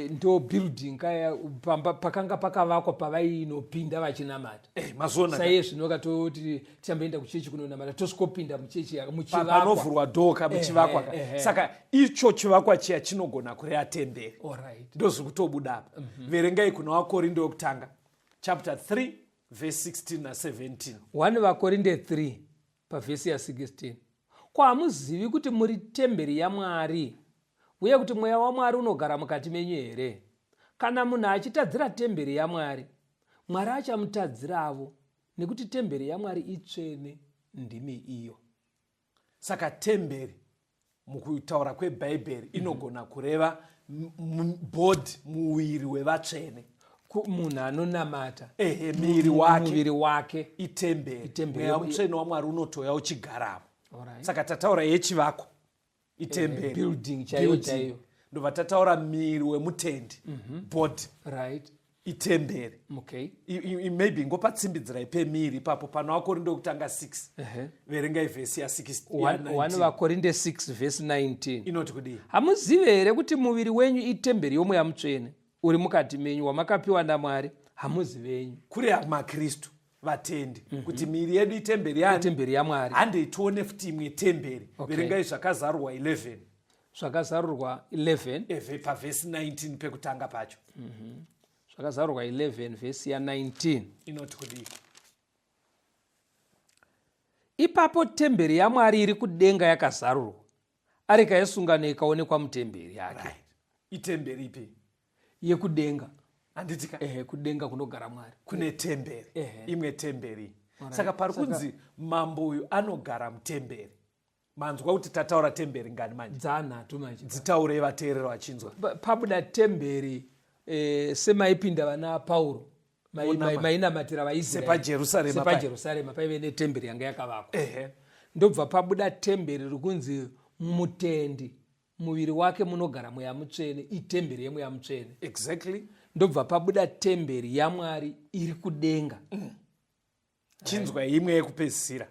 Ndo building kaya pamba pakanga pakavakwa pavainopinda vachinamata. Mazviona ka? Saiye zvino katoti tichamboenda kuchechi kunonamata, tosvikopinda muchechi muchivakwa. Panovhurwa dhoo ka muchivakwa ka. Saka icho chivakwa chiya chinogona kureva temberi. Ndozviri kutobuda apa. Verengai kuna Wakorinde wekutanga chapter 3 verse 16 na17. 1 Vakorinde 3 pavhesi ya16: Ko hamuzivi kuti muri temberi yaMwari, uye kuti Mweya waMwari unogara mukati menyu here? Kana munhu achitadzira temberi yaMwari, Mwari achamutadziravo, nekuti temberi yaMwari itsvene, ndimi iyo. Saka temberi mukutaura kweBhaibheri inogona kureva body, muviri wevatsvene. Munhu anonamata. Ehe, muviri wake. Muviri wake. Itemberi. Itemberi. Mweya mutsvene waMwari unotoya uchigaramo. Saka tataura yechivakwa, itemberi. Building chaiyo. Building. Chaiyo. Ndobva tataura muviri wemutendi, body, itemberi. Maybe ingopatsimbidzirai pemiri ipapo pana Vakorinde wekutanga 6. Verengai vhesi ya6. 1 Vakorinde 6 vhesi 19. Inoti kudii? Hamuzivi here kuti muviri wenyu itemberi yoMweya Mutsvene uri mukati menyu, wamakapiwa naMwari? Hamuzi venyu. Kuri makristu, vatendi, kuti miri yedu itemberi yani? Itemberi yaMwari. Handei tione futi imwe temberi. Okay. Verengai Zvakazarurwa 11. Zvakazarurwa 11. Eve, pavhesi 19 pekutanga pacho. Zvakazarurwa 11 vhesi ya19. Inoti kudii? Ipapo temberi yaMwari iri kudenga yakazarurwa, areka yesungano ikaonekwa mutemberi yake. Right, itemberi ipi? Yekudenga. Handitika? Ehe, kudenga kunogara Mwari. Kune temberi. Imwe temberi. Saka pari kunzi mambo uyu anogara mutemberi. Manzwa kuti tataura temberi ngani manje? Dzanhatu manje. Dzitaurei vateereri vachinzwa. Pabuda temberi semaipinda vana Pauro, mainamatira vaIsraeri. SepaJerusarema paya. SepaJerusarema paive netemberi yanga yakavakwa. Ndobva pabuda temberi rikunzi mutendi muviri wake munogara Mweya Mutsvene, itemberi yeMweya Mutsvene. Ndobva pabuda temberi yaMwari iri kudenga. Chinzwa imwe yekupedzisira.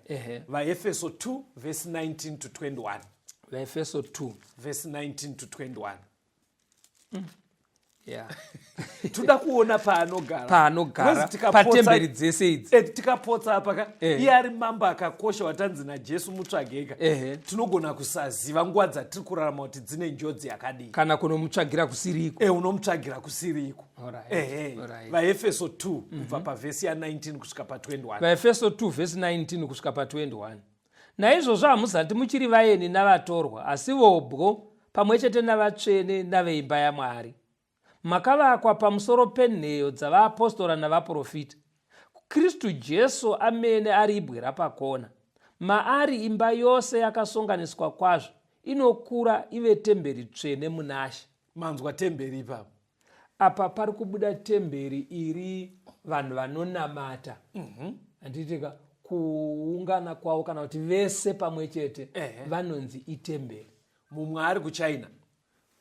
VaEfeso 2 vhesi 19 to 21. VaEfeso 2. Vhesi 19 to 21. Toda kuona paanogara. Paanogara. Because Patemberi dzese idzi. Tikapotsa apa ka, iye ari mambo akakosha watanzi naJesu mutsvageka, tinogona kusaziva nguva dzatiri kurarama kuti dzine njodzi yakadii. Kana kunomutsvagira kusiriko. Unomutsvagira kusiriko. VaEfeso 2 kubva pavhesi ya19 kusvika pa21. VaEfeso 2 vhesi 19 kusvika pa21: Naizvozvo hamuzati muchiri vaeni navatorwa, asi vobwo pamwe chete navatsvene naveimba yaMwari, makavakwa pamusoro penheyo dzavaapostora navaprofita, Kristu Jesu amene ari ibwe rapakona. Maari imba yose yakasonganiswa kwazvo. Inokura ive temberi tsvene munaShe. Manzwa temberi ipapo. Apa pari kubuda temberi iri vanhu vanonamata. Handitika kuungana kwavo kana kuti vese pamwe chete vanonzi itemberi. Mumwe ari kuChina,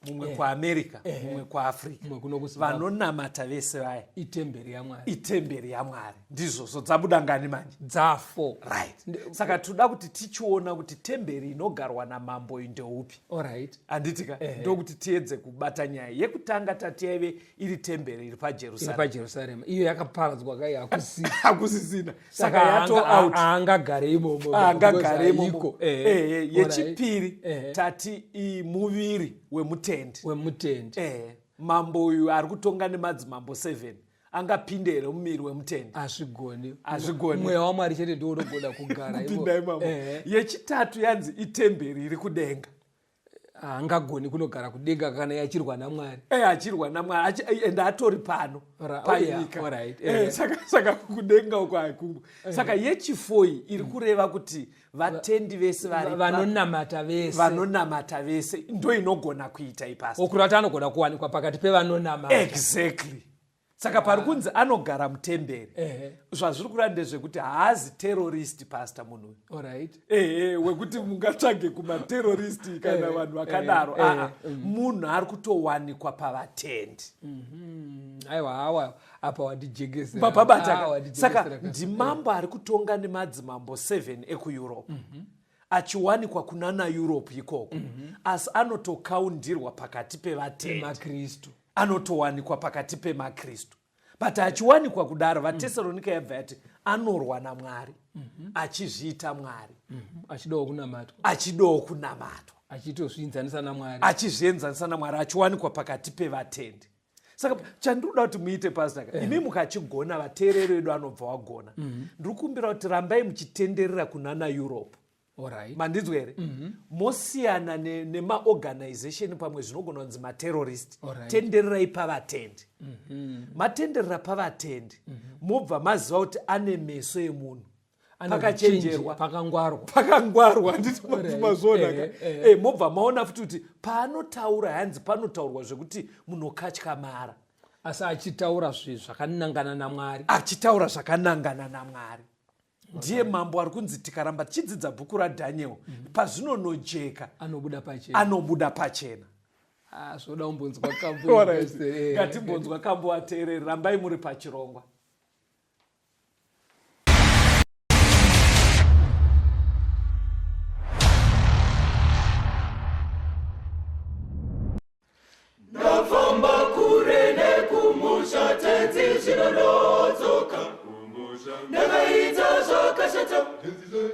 mumwe kuAmerica, mumwe kuAfrica, mumwe kuno kuZimbabwe. Vanonamata vese vaya itemberi yaMwari. Itemberi yaMwari. Ndizvozvo. Dzabuda ngani manje? Dzafo. Right, saka toda kuti tichiona kuti temberi inogarwa namambo uyu ndeupi. Alright. Handitika? Ndokuti tiedze kubata nyaya yekutanga. Tati yaive iri temberi iri iri paJerusarema. paJerusarema. Iyo yakaparadzwa kai, hakusina. Hakusisina, saka yato out. Haangagare imomo. Angagare imomo. Haiko. Yechipiri tati muviri wemutendi. Wemutendi. Mambo uyu ari kutonga nemadzimambo 7 angapinde here mumuviri wemutendi? Hazvigoni. Hazvigoni. Mweya waMwari chete ndiwo unogona kugara kupinda imomo. Yechitatu yanzi itemberi iri kudenga. Haangagoni kunogara kudenga kana yachirwa naMwari. Achirwa naMwari, ende atori pano panyika. Oh, yeah, alright. Saka kudenga uko hakumbo. Saka yechifoi iri kureva kuti vatendi vese vari vanonamata vese. Vanonamata vese, ndo inogona kuita ipasi. Okureva kuti anogona kuwanikwa pakati pevanonamata. Exactly. Saka pari kunzi anogara mutemberi, zvazviri kureva ndezvekuti haazi terrorist, pastor, munhu uyu. Ehe, wekuti mungatsvage kumaterrorist kana vanhu vakadaro. Aa, munhu ari kutowanikwa pavatendi. Aiwa, awa, apa wandijekesera. Papabata. Ah, wandijekesera Saka ndimambo ari kutonga nemadzimambo 7 ekuEurope, achiwanikwa kunana Europe ikoko, asi anotokaundirwa pakati pevatendi. Makristu. Anotowanikwa pakati pemakristu, but achiwanikwa kudaro, vaTesaronika yabva yati anorwa naMwari achizviita Mwari. Achidawo kunamatwa. Achidawo kunamatwa. Achitozviinzanisa naMwari. Achizvienzanisa naMwari, achiwanikwa pakati pevatendi. Saka chandinoda kuti muite, pastor, imi mukachigona, vateereri vedu anobva wagona, ndiri kukumbira kuti rambai muchitenderera kunana Europe. Mandinzwa here? Mosiyana nemaorganization pamwe zvinogona kunzi materrorist. Tendererai pavatendi. Matenderera pavatendi, mobva maziva kuti ane meso emunhu. Pakachenjerwa. Pakangwarwa. Pakangwarwa, handiti? Mazviona ka? Mobva maona futi kuti paanotaura, hanzi panotaurwa zvekuti munokatyamara. Asi achitaura zvinhu zvakanangana naMwari. Achitaura zvakanangana naMwari. Ndiye mambo ari kunzi tikaramba tichidzidza bhuku raDhaniel, pazvinonojeka anobuda pachena. Anobuda pachena. Ah, zvoda kumbonzwa kambo. Alright. Ngatimbonzwa kambo, vateereri. Rambai muri pachirongwa. Ndafamba kure nekumusha, Tenzi, zvino ndodzoka. Ndakaita zvakashata,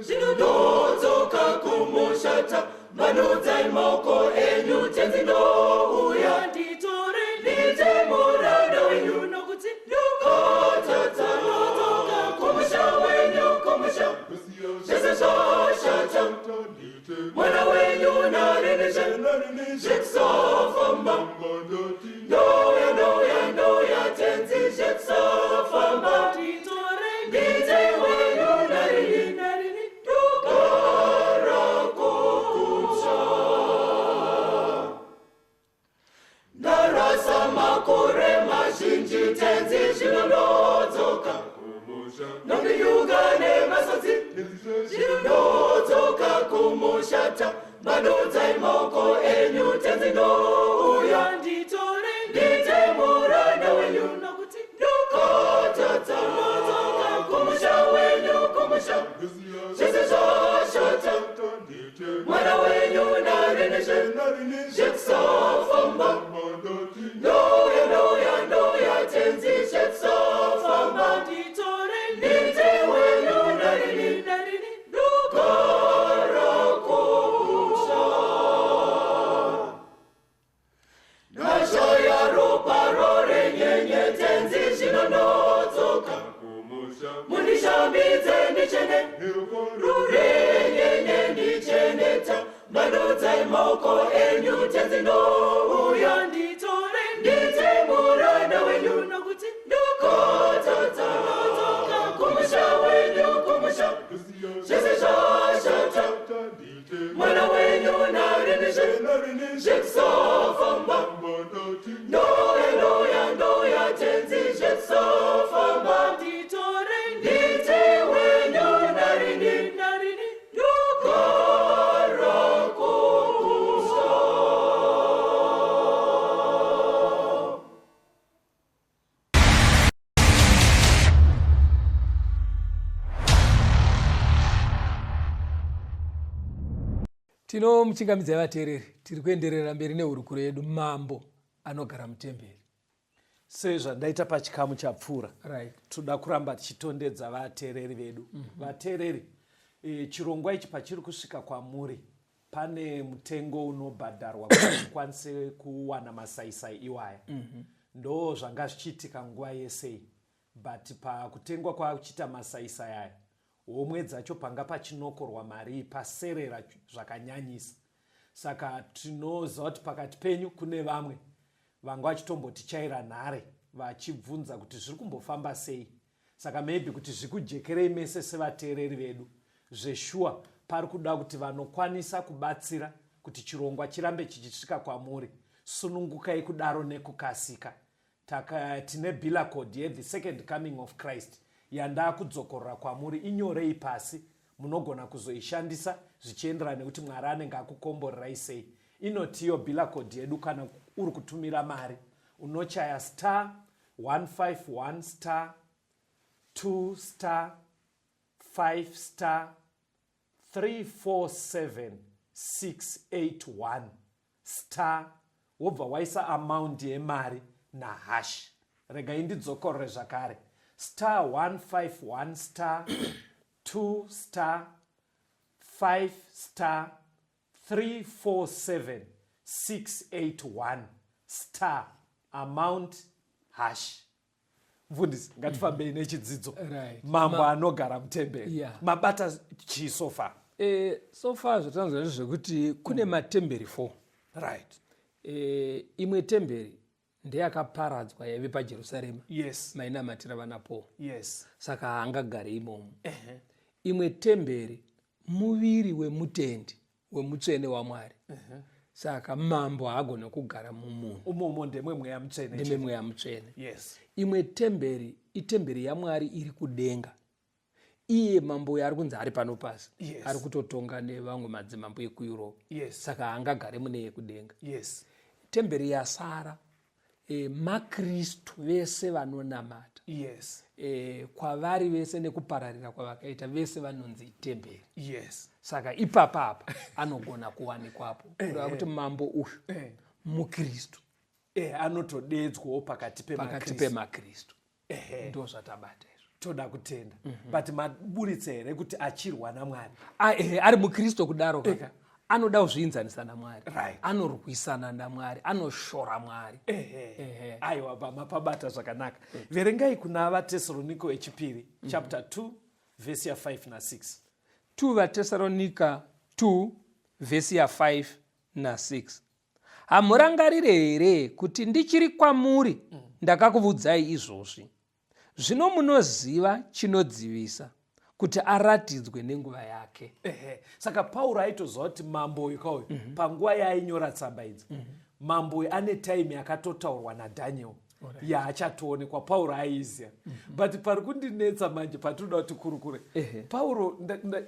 zvino ndodzoka kumusha. Tambanudzai maoko enyu, Tenzi, ndouya. Nditore, ndiite muranda wenyu, nokuti ndakatadza. Kumusha wenyu, kumusha, zvese zvashata. Mwana wenyu narinizve, zvekusafamba. Ndouya, ndouya, ndouya, Tenzi, zvekusafamba. Nditore, ndiite wenyu narini, narini, ndogara kumusha. Ndarasa makore mazhinji, Tenzi, zvino ndodzoka. Nondiyuga nemasodzi, zvino ndodzoka kumusha. Tambanudzai maoko enyu, Tenzi, ndouya. Nditore, ndiite muranda wenyu, nokuti ndakatadza. Kumusha wenyu, kumusha, zvese zvashata. Mwana wenyu narinizve, zvekusafamba. Ndouya, ndouya, ndouya, Tenzi, zvekusafamba. Nditore, ndiite wenyu narini, narini, ndogara kumusha. Ndashaya ropa rorenyenye, Tenzi, zvino ndodzoka. Mundishambidze ndichene, rurenyenye ndichene. Tambanudzai maoko enyu, Tenzi, ndouya. Nditore, ndiite muranda wenyu, nokuti ndakatadza. Kumusha wenyu, kumusha, zvese zvashata. Mwana wenyu narinizve. Tinomuchingamidzai vateereri, tiri kuenderera mberi nehurukuro yedu Mambo anogara mutemberi. Sezvandaita pachikamu chapfuura, Right. Toda kuramba tichitondedza vateereri vedu. Vateereri, chirongwa ichi pachiri kusvika kwamuri pane mutengo unobhadharwa kuti tikwanise kuwana masaisai iwaya. Ndo zvanga zvichiitika nguva yesei, but pakutengwa kwakuchiita masaisai aya, homwe dzacho panga pachinokorwa mari paserera zvakanyanyisa. Saka tinoziva kuti pakati penyu kune vamwe vanga vachitombotichaira nhare vachibvunza kuti zviri kumbofamba sei. Saka maybe kuti zvikujekerei mese sevateereri vedu, zveshuwa pari kuda kuti vanokwanisa kubatsira kuti chirongwa chirambe chichisvika kwamuri, sunungukai kudaro nekukasika. Taka tine bila code yeThe Second Coming of Christ yandakudzokorora kwamuri. Inyorei pasi, munogona kuzoishandisa zvichienderana nekuti Mwari anenge akukomborerai sei. Inotiyo bila code yedu, kana uri kutumira mari unochaya star 151 star 2 star 5 star 347 681 star, wobva waisa amount yemari nahash. Regai ndidzokorore zvakare: star 151 star 2 star 5 star 347 681 star, amount, hash. Mufundisi, ngatifambei nechidzidzo. Mambo anogara mutemberi. Mabata chii so far? So far zvatanzwa ndezvekuti kune matemberi 4. Imwe temberi ndeyakaparadzwa yaive paJerusarema, mainamatira vana Paul. Saka haangagari imomo. Imwe temberi muviri wemutendi wemutsvene waMwari. Saka mambo haagone kugara mumunhu. Umomo ndemwe Mweya Mutsvene. Ndeme Mweya Mutsvene. Imwe temberi itemberi yaMwari iri kudenga. Iye mambo uyo ari kunzi ari pano pasi, ari kutotonga nevamwe madzimambo ekuEurope. Saka haangagare mune yekudenga. Temberi yasara, maKristu vese vanonamata. Kwavari vese nekupararira kwavakaita, vese vanonzi temberi. Saka ipapa apa anogona kuwanikwapo, kureva kuti mambo uyu muKristu. Anotodedzwawo pakati pakati pemaKristu. Pemakristu. Ndo zvatabata izvo. Toda kutenda. But maburitsa here kuti achirwa naMwari? Ari muKristu kudaro ka, Eka. anoda kuzviinzanisa naMwari. Anorwisana naMwari, anoshora Mwari. Aiwa, mapabata zvakanaka. Verengai kuna vaTesaroniko echipiri, chapter 2, vhesi ya5 na6. 2 vaTesaronika 2 vhesi ya5 na6: Hamurangarire here kuti ndichiri kwamuri ndakakuvudzai izvozvi? Zvino munoziva chinodzivisa, kuti aratidzwe nenguva yake. Saka Pauro aitoziva kuti mambo uyu kauyu, panguva yaainyora tsamba idzi, mambo uyu ane time yakatotaurwa naDhaniel yaachatoonekwa. Pauro aiziva. But pari kundinetsa manje, patinoda kuti kurukure, Pauro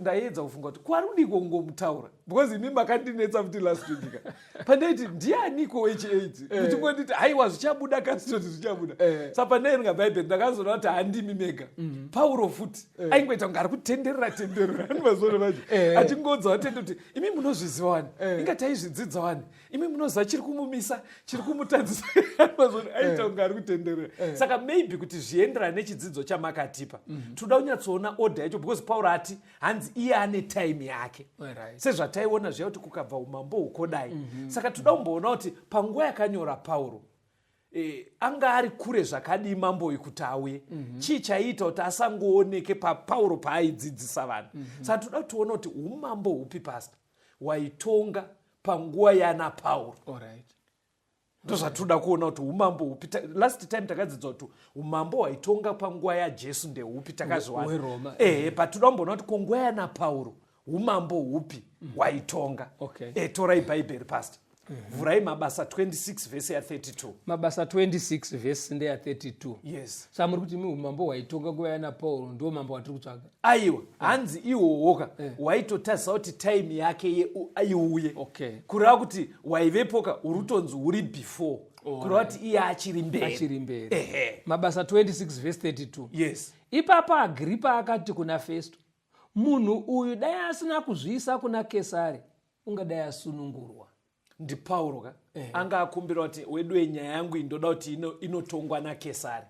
ndaiedza kufunga kuti kwari kudiko kungomutaura, because imi makandinetsa futi last week ka, pandaiti ndianiko wechi8, muchingonditi haiwa, zvichabuda kasitoti zvichabuda. Saka pandaiverenga Bhaibheri ndakazoona kuti handimi mega, Pauro futi aingoita kunge ari kutenderera tenderera anivazona vacho, achingodza vatende kuti imi munozviziva wani, inga taizvidzidza wani, imi munoziva chiri kumumisa, chiri kumutadzisa. Anivazona aita kunge ari kutenderera. Saka maybe kuti zvienderane nechidzidzo chamakatipa, toda kunyatsoona order yacho, because Pauro ati hanzi iye ane time yake, sezvataiona zviya kuti kukabva umambo hukodai. Saka toda kumboona kuti panguva yakanyora Pauro, anga ari kure zvakadii mambo uyu kuti auye. Chii chaiita kuti asangooneke paPauro paaidzidzisa vanhu? Saka toda kutoona kuti umambo hupi, pastor, waitonga panguva yana Pauro. Ndozvatinoda kuona kuti umambo hupi. Last time takadzidza kuti umambo hwaitonga panguva yaJesu ndeupi, takazviwana. WeRoma. Ehe, but toda kumboona kuti konguva yana Pauro umambo hupi hwaitonga. Torai Bhaibheri, pastor, vhurai Mabasa 26 vhesi ya32. Mabasa 26 vhesi ndeya32. Yes. Saka muri kuti imi umambo hwaitonga nguva yana Pauro ndo mambo watiri kutsvaga? Aiwa, hanzi iwowoka waitotarisa kuti time yake iuye. Kureva kuti waivepoka uri kutonzi uri before, kureva kuti iye achiri mberi. Achiri mberi. Ehe. Mabasa 26 vhesi 32. Yes. Ipapo Agripa akati kuna Festo, "Munhu uyu dai asina kuzviisa kuna Kesari, Ungadai asunungurwa. Ndipauro ka anga akumbira kuti, "Weduwe, nyaya yangu iyi ndoda kuti inotongwa naKesari."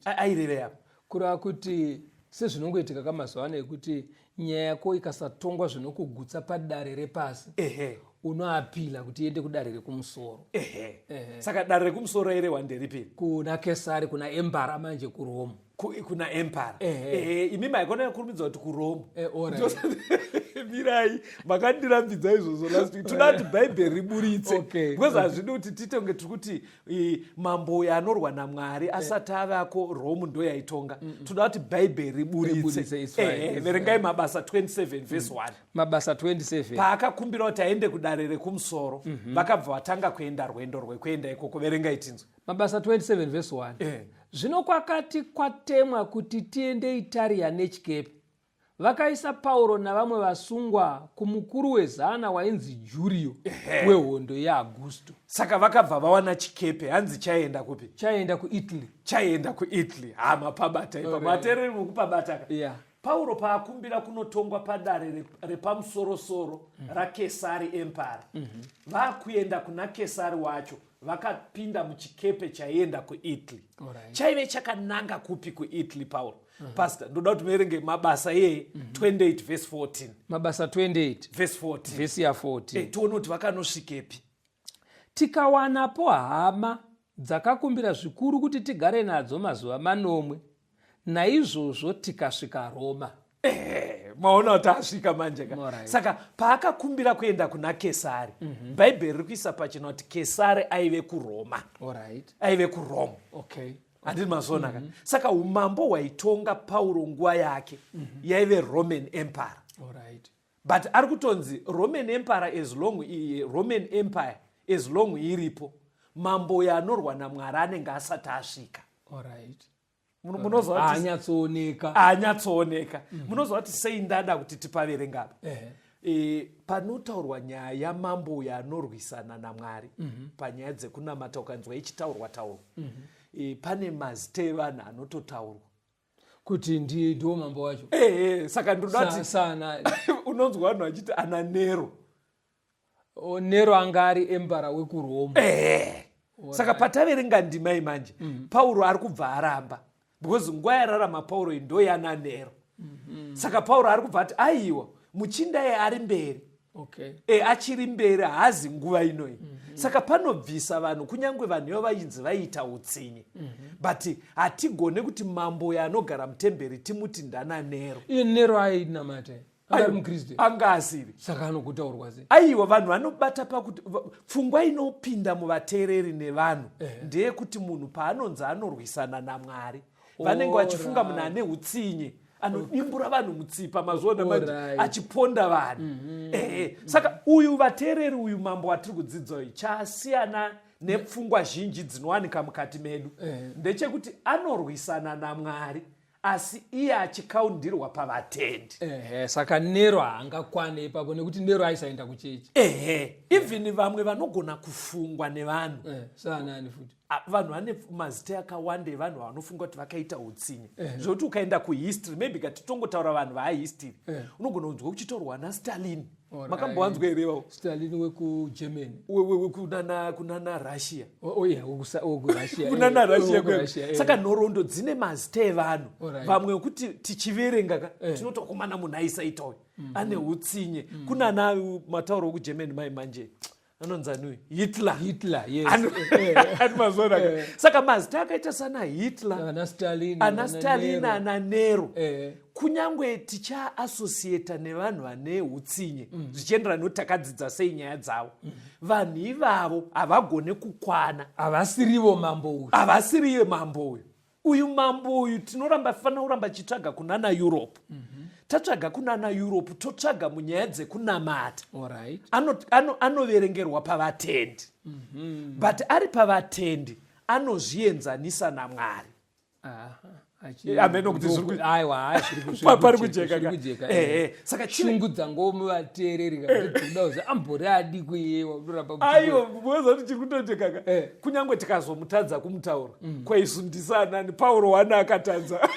Aireve apa? Kureva kuti sezvinongoitika kamazuva ano ekuti nyaya yako ikasatongwa zvinokugutsa padare repasi, unoapila kuti iende kudare rekumusoro. Ehe, saka dare rekumusoro rairehwa nderipiri? Kuna Kesari, kuna emperor manje kuRome. Kuna emperor. Ehe. Ehe, imi maikona kurumidza kuti kuRome. Alright. Mirai, makandirambidza izvozvo last week. Toda kuti Bhaibheri riburitse, because hazvidi kuti tiite kunge tiri kuti mambo uyo anorwa naMwari asati avako, Rome ndo yaitonga. Toda kuti Bhaibheri riburitse, riburitse. It's fine, Ehe, it's verengai Mabasa 27 verse 1. Mabasa 27. Paakakumbira kuti aende kudare rekumusoro, vakabva vatanga kuenda rwendo rwekuenda ikoko. Verengai tinzwe. Mabasa 27 verse 1. Zvino kwakati kwatemwa kuti tiende Itariya nechikepe, vakaisa Pauro navamwe vasungwa kumukuru wezana wainzi Juriyo, wehondo yeAugusto. Saka vakabva vawana chikepe, hanzi chaienda kupi? Chaenda kuItaly. Chaienda kuItaly. Ha, mapabata ipapo. Vateereri, mukupabata ka? Yeah. Pauro paakumbira kunotongwa padare repamusorosoro raKesari emperor, vakuenda kuna Kesari wacho, vakapinda muchikepe chaienda kuItaly. Chaive chakananga kupi kuItaly, Pauro? Pastor, ndoda kuti muverenge Mabasa iyeye 28 verse 14. Mabasa 28. Verse 14. Vhesi ya14. Tione kuti vakanosvikepi. Tikawanapo hama dzakakumbira zvikuru kuti tigare nadzo mazuva 7. Naizvozvo tikasvika Roma. Maona kuti asvika manje ka? Saka paakakumbira kuenda kuna Kesari, Bhaibheri riri kuisa pachena kuti Kesari aive kuRoma. Aive kuRome. Handiti mazona ka? Saka umambo hwaitonga Pauro nguva yake yaive Roman Empire. But ari kutonzi Roman Empire, as long Roman Empire as long iripo, mambo uyo anorwa naMwari anenge asati asvika. Munoziva kuti Haanyatsooneka. Haanyatsooneka. Munoziva kuti sei ndada kuti tipaverenga apa? Panotaurwa nyaya yamambo uyo anorwisana naMwari, panyaya dzekunamata, ukanzwa ichitaurwa taurwa, pane mazita evanhu anototaurwa. Kuti ndiwo mambo wacho. Saka ndoda kuti Sana unonzwa vanhu vachiti ana Nero. O, Nero anga ari emperor wekuRoma. Ehe, saka pataverenga ndima imanje, Pauro ari kubva aramba, because nguva yararama Pauro iyi ndo yana Nero. Saka Pauro ari kubva ati, "Aiwa, muchinda iye ari mberi." Achiri mberi, haazi nguva inoyi. Saka panobvisa vanhu, kunyange vanhu ivo vainzi vaiita utsinye, but hatigone kuti mambo uyo anogara mutemberi timuti ndana Nero. Iye Nero ainamata, anga ari muKristu? Anga asiri. Saka anokutaurwa sei? Aiwa, vanhu vanobata pakuti pfungwa inopinda muvateereri nevanhu ndeyekuti munhu paanonzi anorwisana naMwari, vanenge vachifunga munhu ane utsinye, anodimbura vanhu mutsipa, mazviona manje? Achiponda vanhu. Ehe, saka uyu, vateereri, uyu mambo watiri kudzidza uyu, chasiyana nepfungwa zhinji dzinowanika mukati medu ndechekuti anorwisana naMwari, asi iye achikaundirwa pavatendi. Ehe, saka Nero haangakwane ipapo, nekuti Nero aisaenda kuchechi. Ehe, even vamwe vanogona kufungwa nevanhu. Saanani futi? Ah, vanhu vane mazita akawanda evanhu vanofunga kuti vakaita utsinye, zvokuti ukaenda kuhistory, maybe katitongotaura vanhu vaahistory, unogona kunzwa kuchitaurwa naStalin. Makambovanzwa here ivavo? Stalin wekuGermany? Kunana Russia. Oh, yeah, wekuRussia. Kunana Russia. WekuRussia. Saka nhoroondo dzine mazita evanhu vamwe wekuti tichiverenga ka, tinotokumana munhu aisaita uyu ane utsinye. Kunana matauro ekuGermany mai manje, anonzani uyu? Hitler. Hitler, yes. Ani mazona ka? Saka mazita akaita sana Hitler, ana Stalin, ana Stalin, Nero. Ana Nero, kunyange tichaassociata nevanhu vane utsinye, zvichienderana nekuti takadzidza sei nyaya dzavo, vanhu ivavo havagone kukwana. Havasirivo mambo uyu. Havasiriye mambo uyu. Uyu mambo uyu tinoramba fanira kuramba tichitsvaga kunana Europe. Tatsvaga kunana Europe, totsvaga munyaya dzekunamata. Anoverengerwa pavatendi, but ari pavatendi anozvienzanisa naMwari. Aha, Hameno kuti zviri Aiwa, hai, zviri Pari kujeka, kujeka zviri ka. kujeka, Saka Shungu dzangomuvateereri kakuda kuzi ambori adi kuyewa unoramba Aiwa, munoziva kuti chiri kutojeka ka? Kunyange tikazomutadza kumutaura, kwaisu ndisanani Pauro wana akatadza.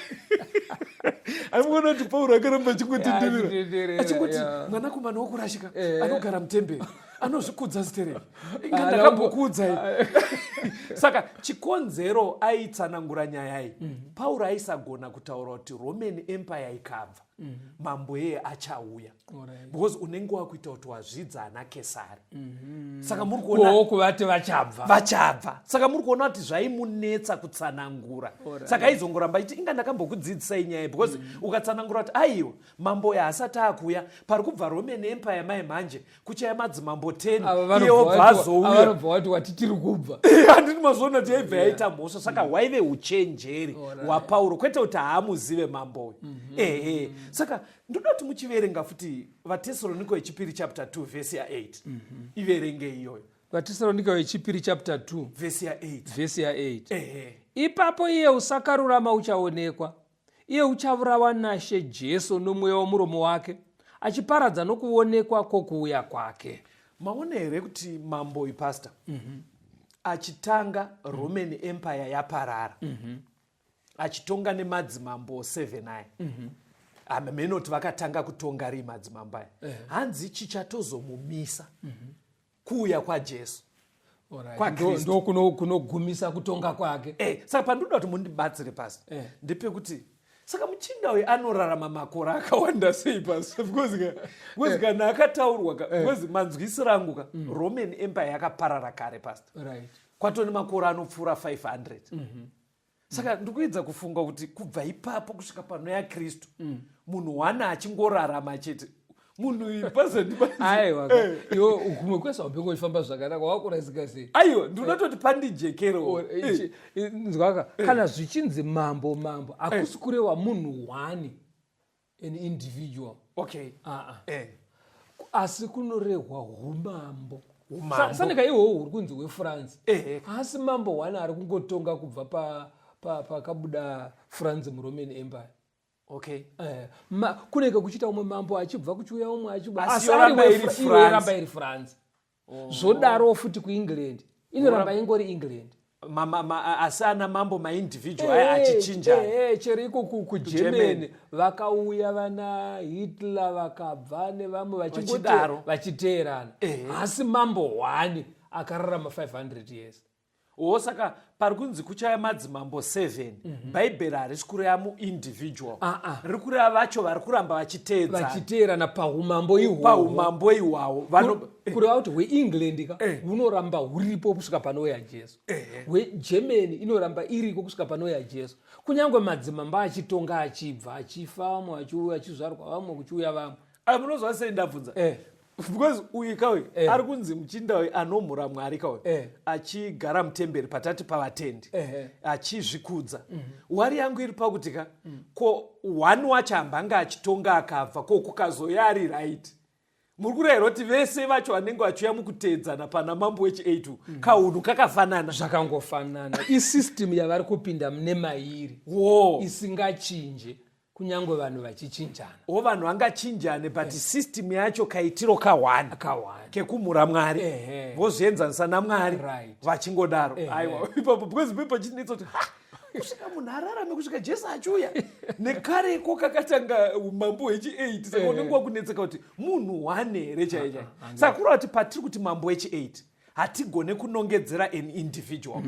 Amuona kuti Pauro akaramba achingotenderera, Achitenderera, achingoti mwanakomana wokurashika anogara mutemberi, anozvikudza ziterei, inga ndakambokuudzai. Saka chikonzero aitsanangura nyaya iyi, Pauro aisagona kutaura kuti Roman Empire ikabva, mambo iyeye achauya, because unenge wakuita kuti wazvidza ana Kesari. Saka muri kuona Ko kuvati vachabva. Vachabva. Saka muri kuona kuti zvaimunetsa kutsanangura. Saka aizongoramba achiti, inga ndakambokudzidzisai nyaya, because ukatsanangura kuti aiwa, mambo uyo haasati akuya, pari kubva Roman Empire mai manje kuchaya madzimambo 10, Ava iye wobva azouya. Vanobva vati wati tiri kubva. Handiti mazoona kuti yaibva yaita mhosva? Saka hwaive uchenjeri hwaPauro, kwete kuti haamuzive mambo uyu. Ehe, saka ndoda kuti muchiverenga futi VaTesaroniko yechipiri chapter 2 vhesi ya8. Iverenge iyoyo. VaTesaronika vechipiri chapter 2 vhesi ya8. Vhesi ya8. Ehe. Ipapo iye usakarurama uchaonekwa, iye uchaurawa naShe Jesu nomweya womuromo wake, achiparadza nokuonekwa kwokuuya kwake. Maona here kuti mambo uyu, pastor, achitanga Roman Empire yaparara, achitonga nemadzimambo 7 aya, amenoti vakatanga kutonga rii madzimambo aya, hanzi chichatozomumisa kuuya kwaJesu. KwaKristu. Ndo kunogumisa kutonga kwake. Saka pandinoda kuti mundibatsire pasi ndepekuti saka muchinda uyu anorarama makore akawanda sei pasi? Because kana akataurwa ka, because manzwisiro angu ka, Roman Empire yakaparara kare, pastor, kwatone makore anopfuura 500. Saka ndikuedza kufunga kuti kubva ipapo kusvika pano yaKristu, munhu wana achingorarama chete, munhu uyu pazondibatsira. Aiwa ka, iwe kumwe kwese wabhengo uchifamba zvakanaka, wakurasika sei? Aiwa, ndinototi pandijekerewo. Nzwaka, kana zvichinzi mambo, mambo hakusi kureva munhu one, an individual. Aa. Asi kunorehwa umambo. Umambo. Sanika ihwohwo huri kunzi hweFrance, asi mambo one ari kungotonga kubva pakabuda France muRoman Empire. Kunenge kuchiita umwe mambo achibva, kuchiuya umwe achibva, Asi asi ari yoramba iri iyo France. Yoramba iri France. Zvodaro futi kuEngland inoramba ingori England. Asi ana mambo maindividual aya achichinjana. Chero iko kuGermany. kuGermany vakauya vana Hitler, vakabva nevamwe Vachidaro. vachiteerana, asi mambo one akararama 500 years. O, saka pari kunzi kuchaya madzimambo 7, Bhaibheri harisi kureva muindividual, Ah, ah. riri kureva vacho vari kuramba vachiteedzana vachiteerana paumambo ihwohwo. Paumambo ihwawo. Kureva kuti hweEngland ka hunoramba huripo kusvika panouya Jesu, hweGermany inoramba iriko kusvika panouya Jesu, kunyange madzimambo achitonga, achibva, achifa vamwe, vachiuya, achizvarwa vamwe, kuchiuya vamwe. Aya, munozwa sei ndabvunza? Because uyu kauyu ari kunzi muchinda uyu anomhura Mwari kauyu, achigara mutemberi patati pavatendi, achizvikudza. Worry yangu iri pakuti ka, ko one wacho hambanga achitonga akabva, ko kukazoya ari right, muri kurayira kuti vese vacho vanenge vachiuya mukuteedzana pana mambo wechi8 kaunhu kakafanana? Zvakangofanana, isystem yavari kupinda mune mairi isingachinje kunyange vanhu vachichinjana. O, vanhu vangachinjane, but system yacho kaitiro ka1 Ka1. Kekumhura Mwari, vozvienzanisa naMwari, vachingodaro. Aiwa, ipapo because ipapo chinetsa kuti ha, kusvika munhu ararame kusvika Jesu achiuya, nekareko kakatanga umambo hwechi8, saka unenge wakunetseka kuti munhu one here chai chai. Saka kureva kuti patiri kuti mambo wechi8, hatigone kunongedzera an individual,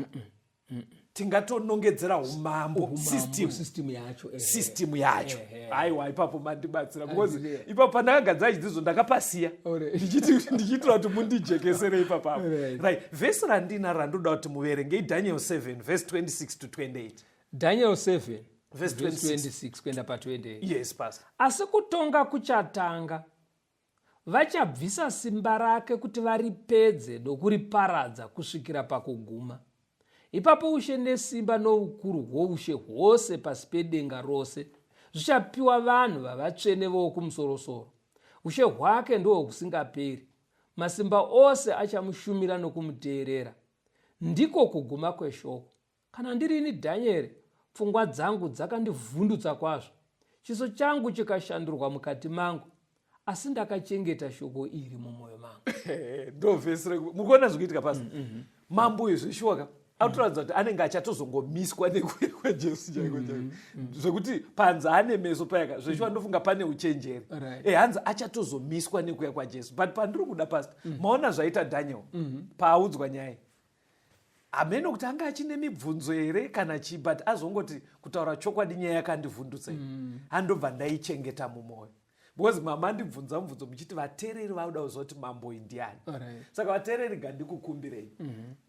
tingatonongedzera umambo, system. System yacho. System yacho. Aiwa, ipapo mandibatsira because Handiliya. ipapo pandakagadzira chidzidzo ndakapasiya ndichiitira kuti mundijekesere ipapapo. Right, vhesi randina randoda kuti muverenge iDaniel 7 vhesi 26 to 28. Daniel 7 verse verse 26. 26 kuenda pa28. Yes, pastor. Asi kutonga kuchatanga, vachabvisa simba rake kuti varipedze nokuriparadza kusvikira pakuguma. Ipapo ushe nesimba noukuru hwoushe hwose pasi pedenga rose zvichapiwa vanhu vavatsvene vokumusoro-soro. Ushe hwake ndohwokusingaperi, masimba ose achamushumira nokumuteerera. Ndiko kuguma kweshoko. Kana ndirini Dhanieri, pfungwa dzangu dzakandivhundutsa kwazvo, chiso changu chikashandurwa mukati mangu, asi ndakachengeta shoko iri mumwoyo mangu. Ndo vhesi. Mukuona zvikuitika pasi, mambo uyu zveshuwa ka. Akutoratidza kuti anenge achatozongomiswa nekuuya kwaJesu chaiko chaiko, zvekuti panzi ane meso payaka zveshuwa, ndofunga pane uchenjeri. Hanzi achatozomiswa nekuuya kwaJesu. But pandiri kuda, pastor, maona zvaita Daniel paaudzwa nyaya, hameno kuti anga achine mibvunzo here kana chii, but azongoti, "Kutaura chokwadi, nyaya yakandivhundutsa, handobva ndaichengeta mumwoyo," because mama ndibvunza mubvunzo muchiti vateereri vauda kuziva kuti mambo ndiani. Saka vateereri, ngandikukumbirei,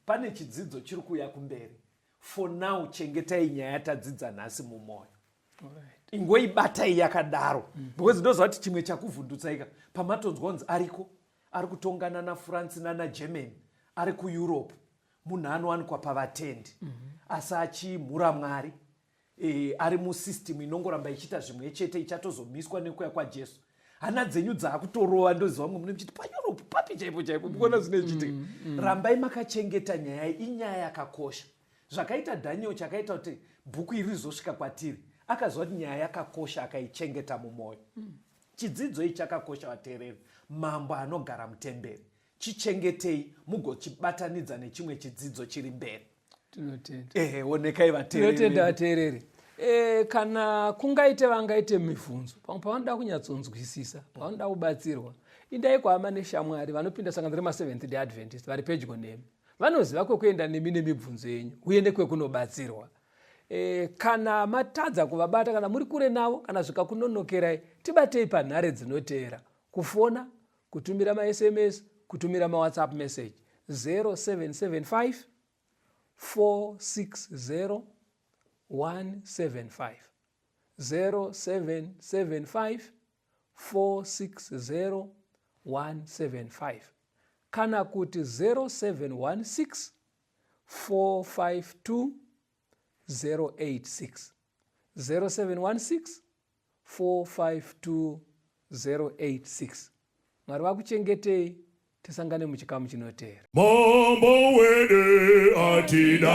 pane chidzidzo chiri kuuya kumberi. For now, chengetai nyaya tadzidza nhasi mumwoyo. Ingoibatai yakadaro, because ndoziva kuti chimwe chakuvhundutsaika pamatonzwa kunzi ariko, ari kutongana naFrance nanaGermany, ari kuEurope, munhu anowanikwa pavatendi asi achimhura Mwari, ari musystem inongoramba ichiita zvimwe chete, ichatozomiswa nekuya kwaJesu. Hana dzenyu dzaakutorova. Ndoziva mwe mune muchiti, "PaEurope papi chaipo chaipo?" Mukuona zvinoichitika. Rambai makachengeta nyaya iyi, inyaya yakakosha. Zvakaita Daniel, chakaita kuti bhuku iri rizosvika kwatiri, akaziva kuti nyaya yakakosha, akaichengeta mumwoyo. Chidzidzo ichi chakakosha, vateereri. Mambo anogara mutemberi, chichengetei mugochibatanidza nechimwe chidzidzo chiri mberi. Tinotenda. Ehe, onekai, vateereri. Tinotenda, vateereri. Kana kungaite vangaite mibvunzo pamwe pavanoda kunyatsonzwisisa, pavanoda kubatsirwa, indai kuhama neshamwari vanopinda sangano remaSeventh Day Adventist vari pedyo nemi. Vanoziva kwekuenda nemi nemibvunzo yenyu uye nekwekunobatsirwa. Kana matadza kuvabata, kana muri kure navo, kana zvikakunonokerai, tibatei panhare dzinoteera: kufona, kutumira maSMS, kutumira maWhatsApp message: 0775 460 175, 0775 460 175, kana kuti 0716 452 086, 0716 452 086. Mwari vakuchengetei, tisangane muchikamu chinoteera. Mambo wedu atidaidza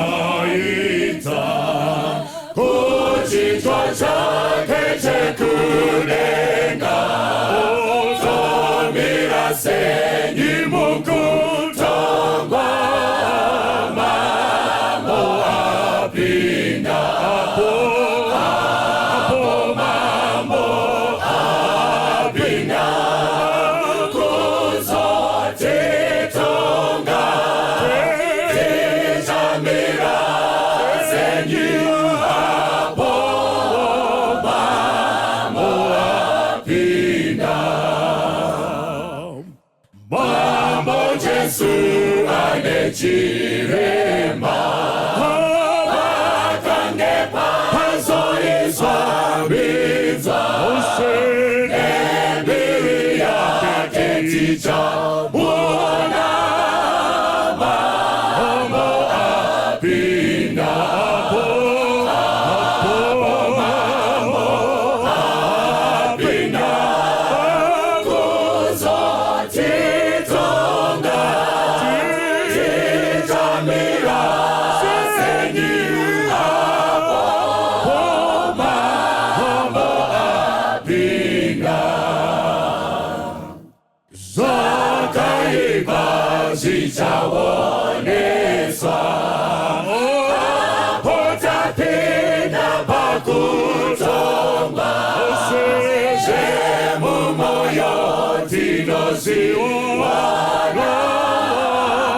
kuchitwa chake chekudenga. Ozomira senyi mukutongwa? Mambo apinda apo, apo mambo apinda kuzotitonga. Tichamira senyi apo mambo apinda? Mambo Jesu ane chiremba, pakange pazoizwa mbidza, nembiri yake tichamuona. Mambo apinda apo, apo mambo apinda kuzotitonga. Tichamira senyi apo mambo apinda? Zvakaipa zvichaoneswa apo tapinda pakutongwa. Zvemumoyo tinozviwana.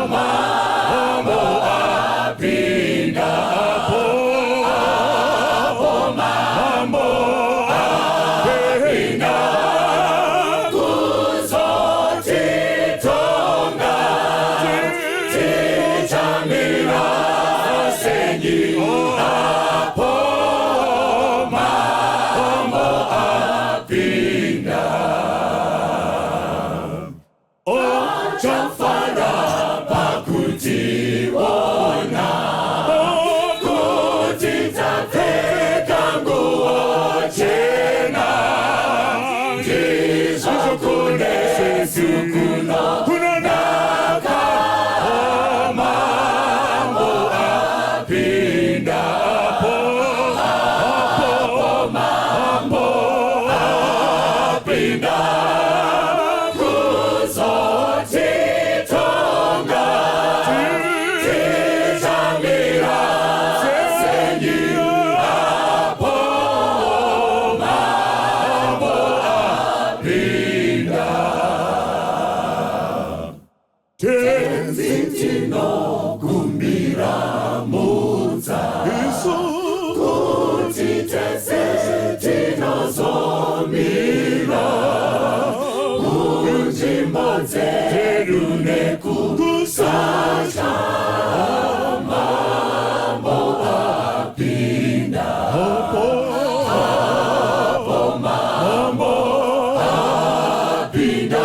Mambo apinda apo, apo mambo apinda kuzotitonga. Tichamira senyi apo mambo apinda? Ochafara pakutiona kuti tapfeka nguo chena. Ndizvo kunesu kunonaka, mambo apinda. Apinda.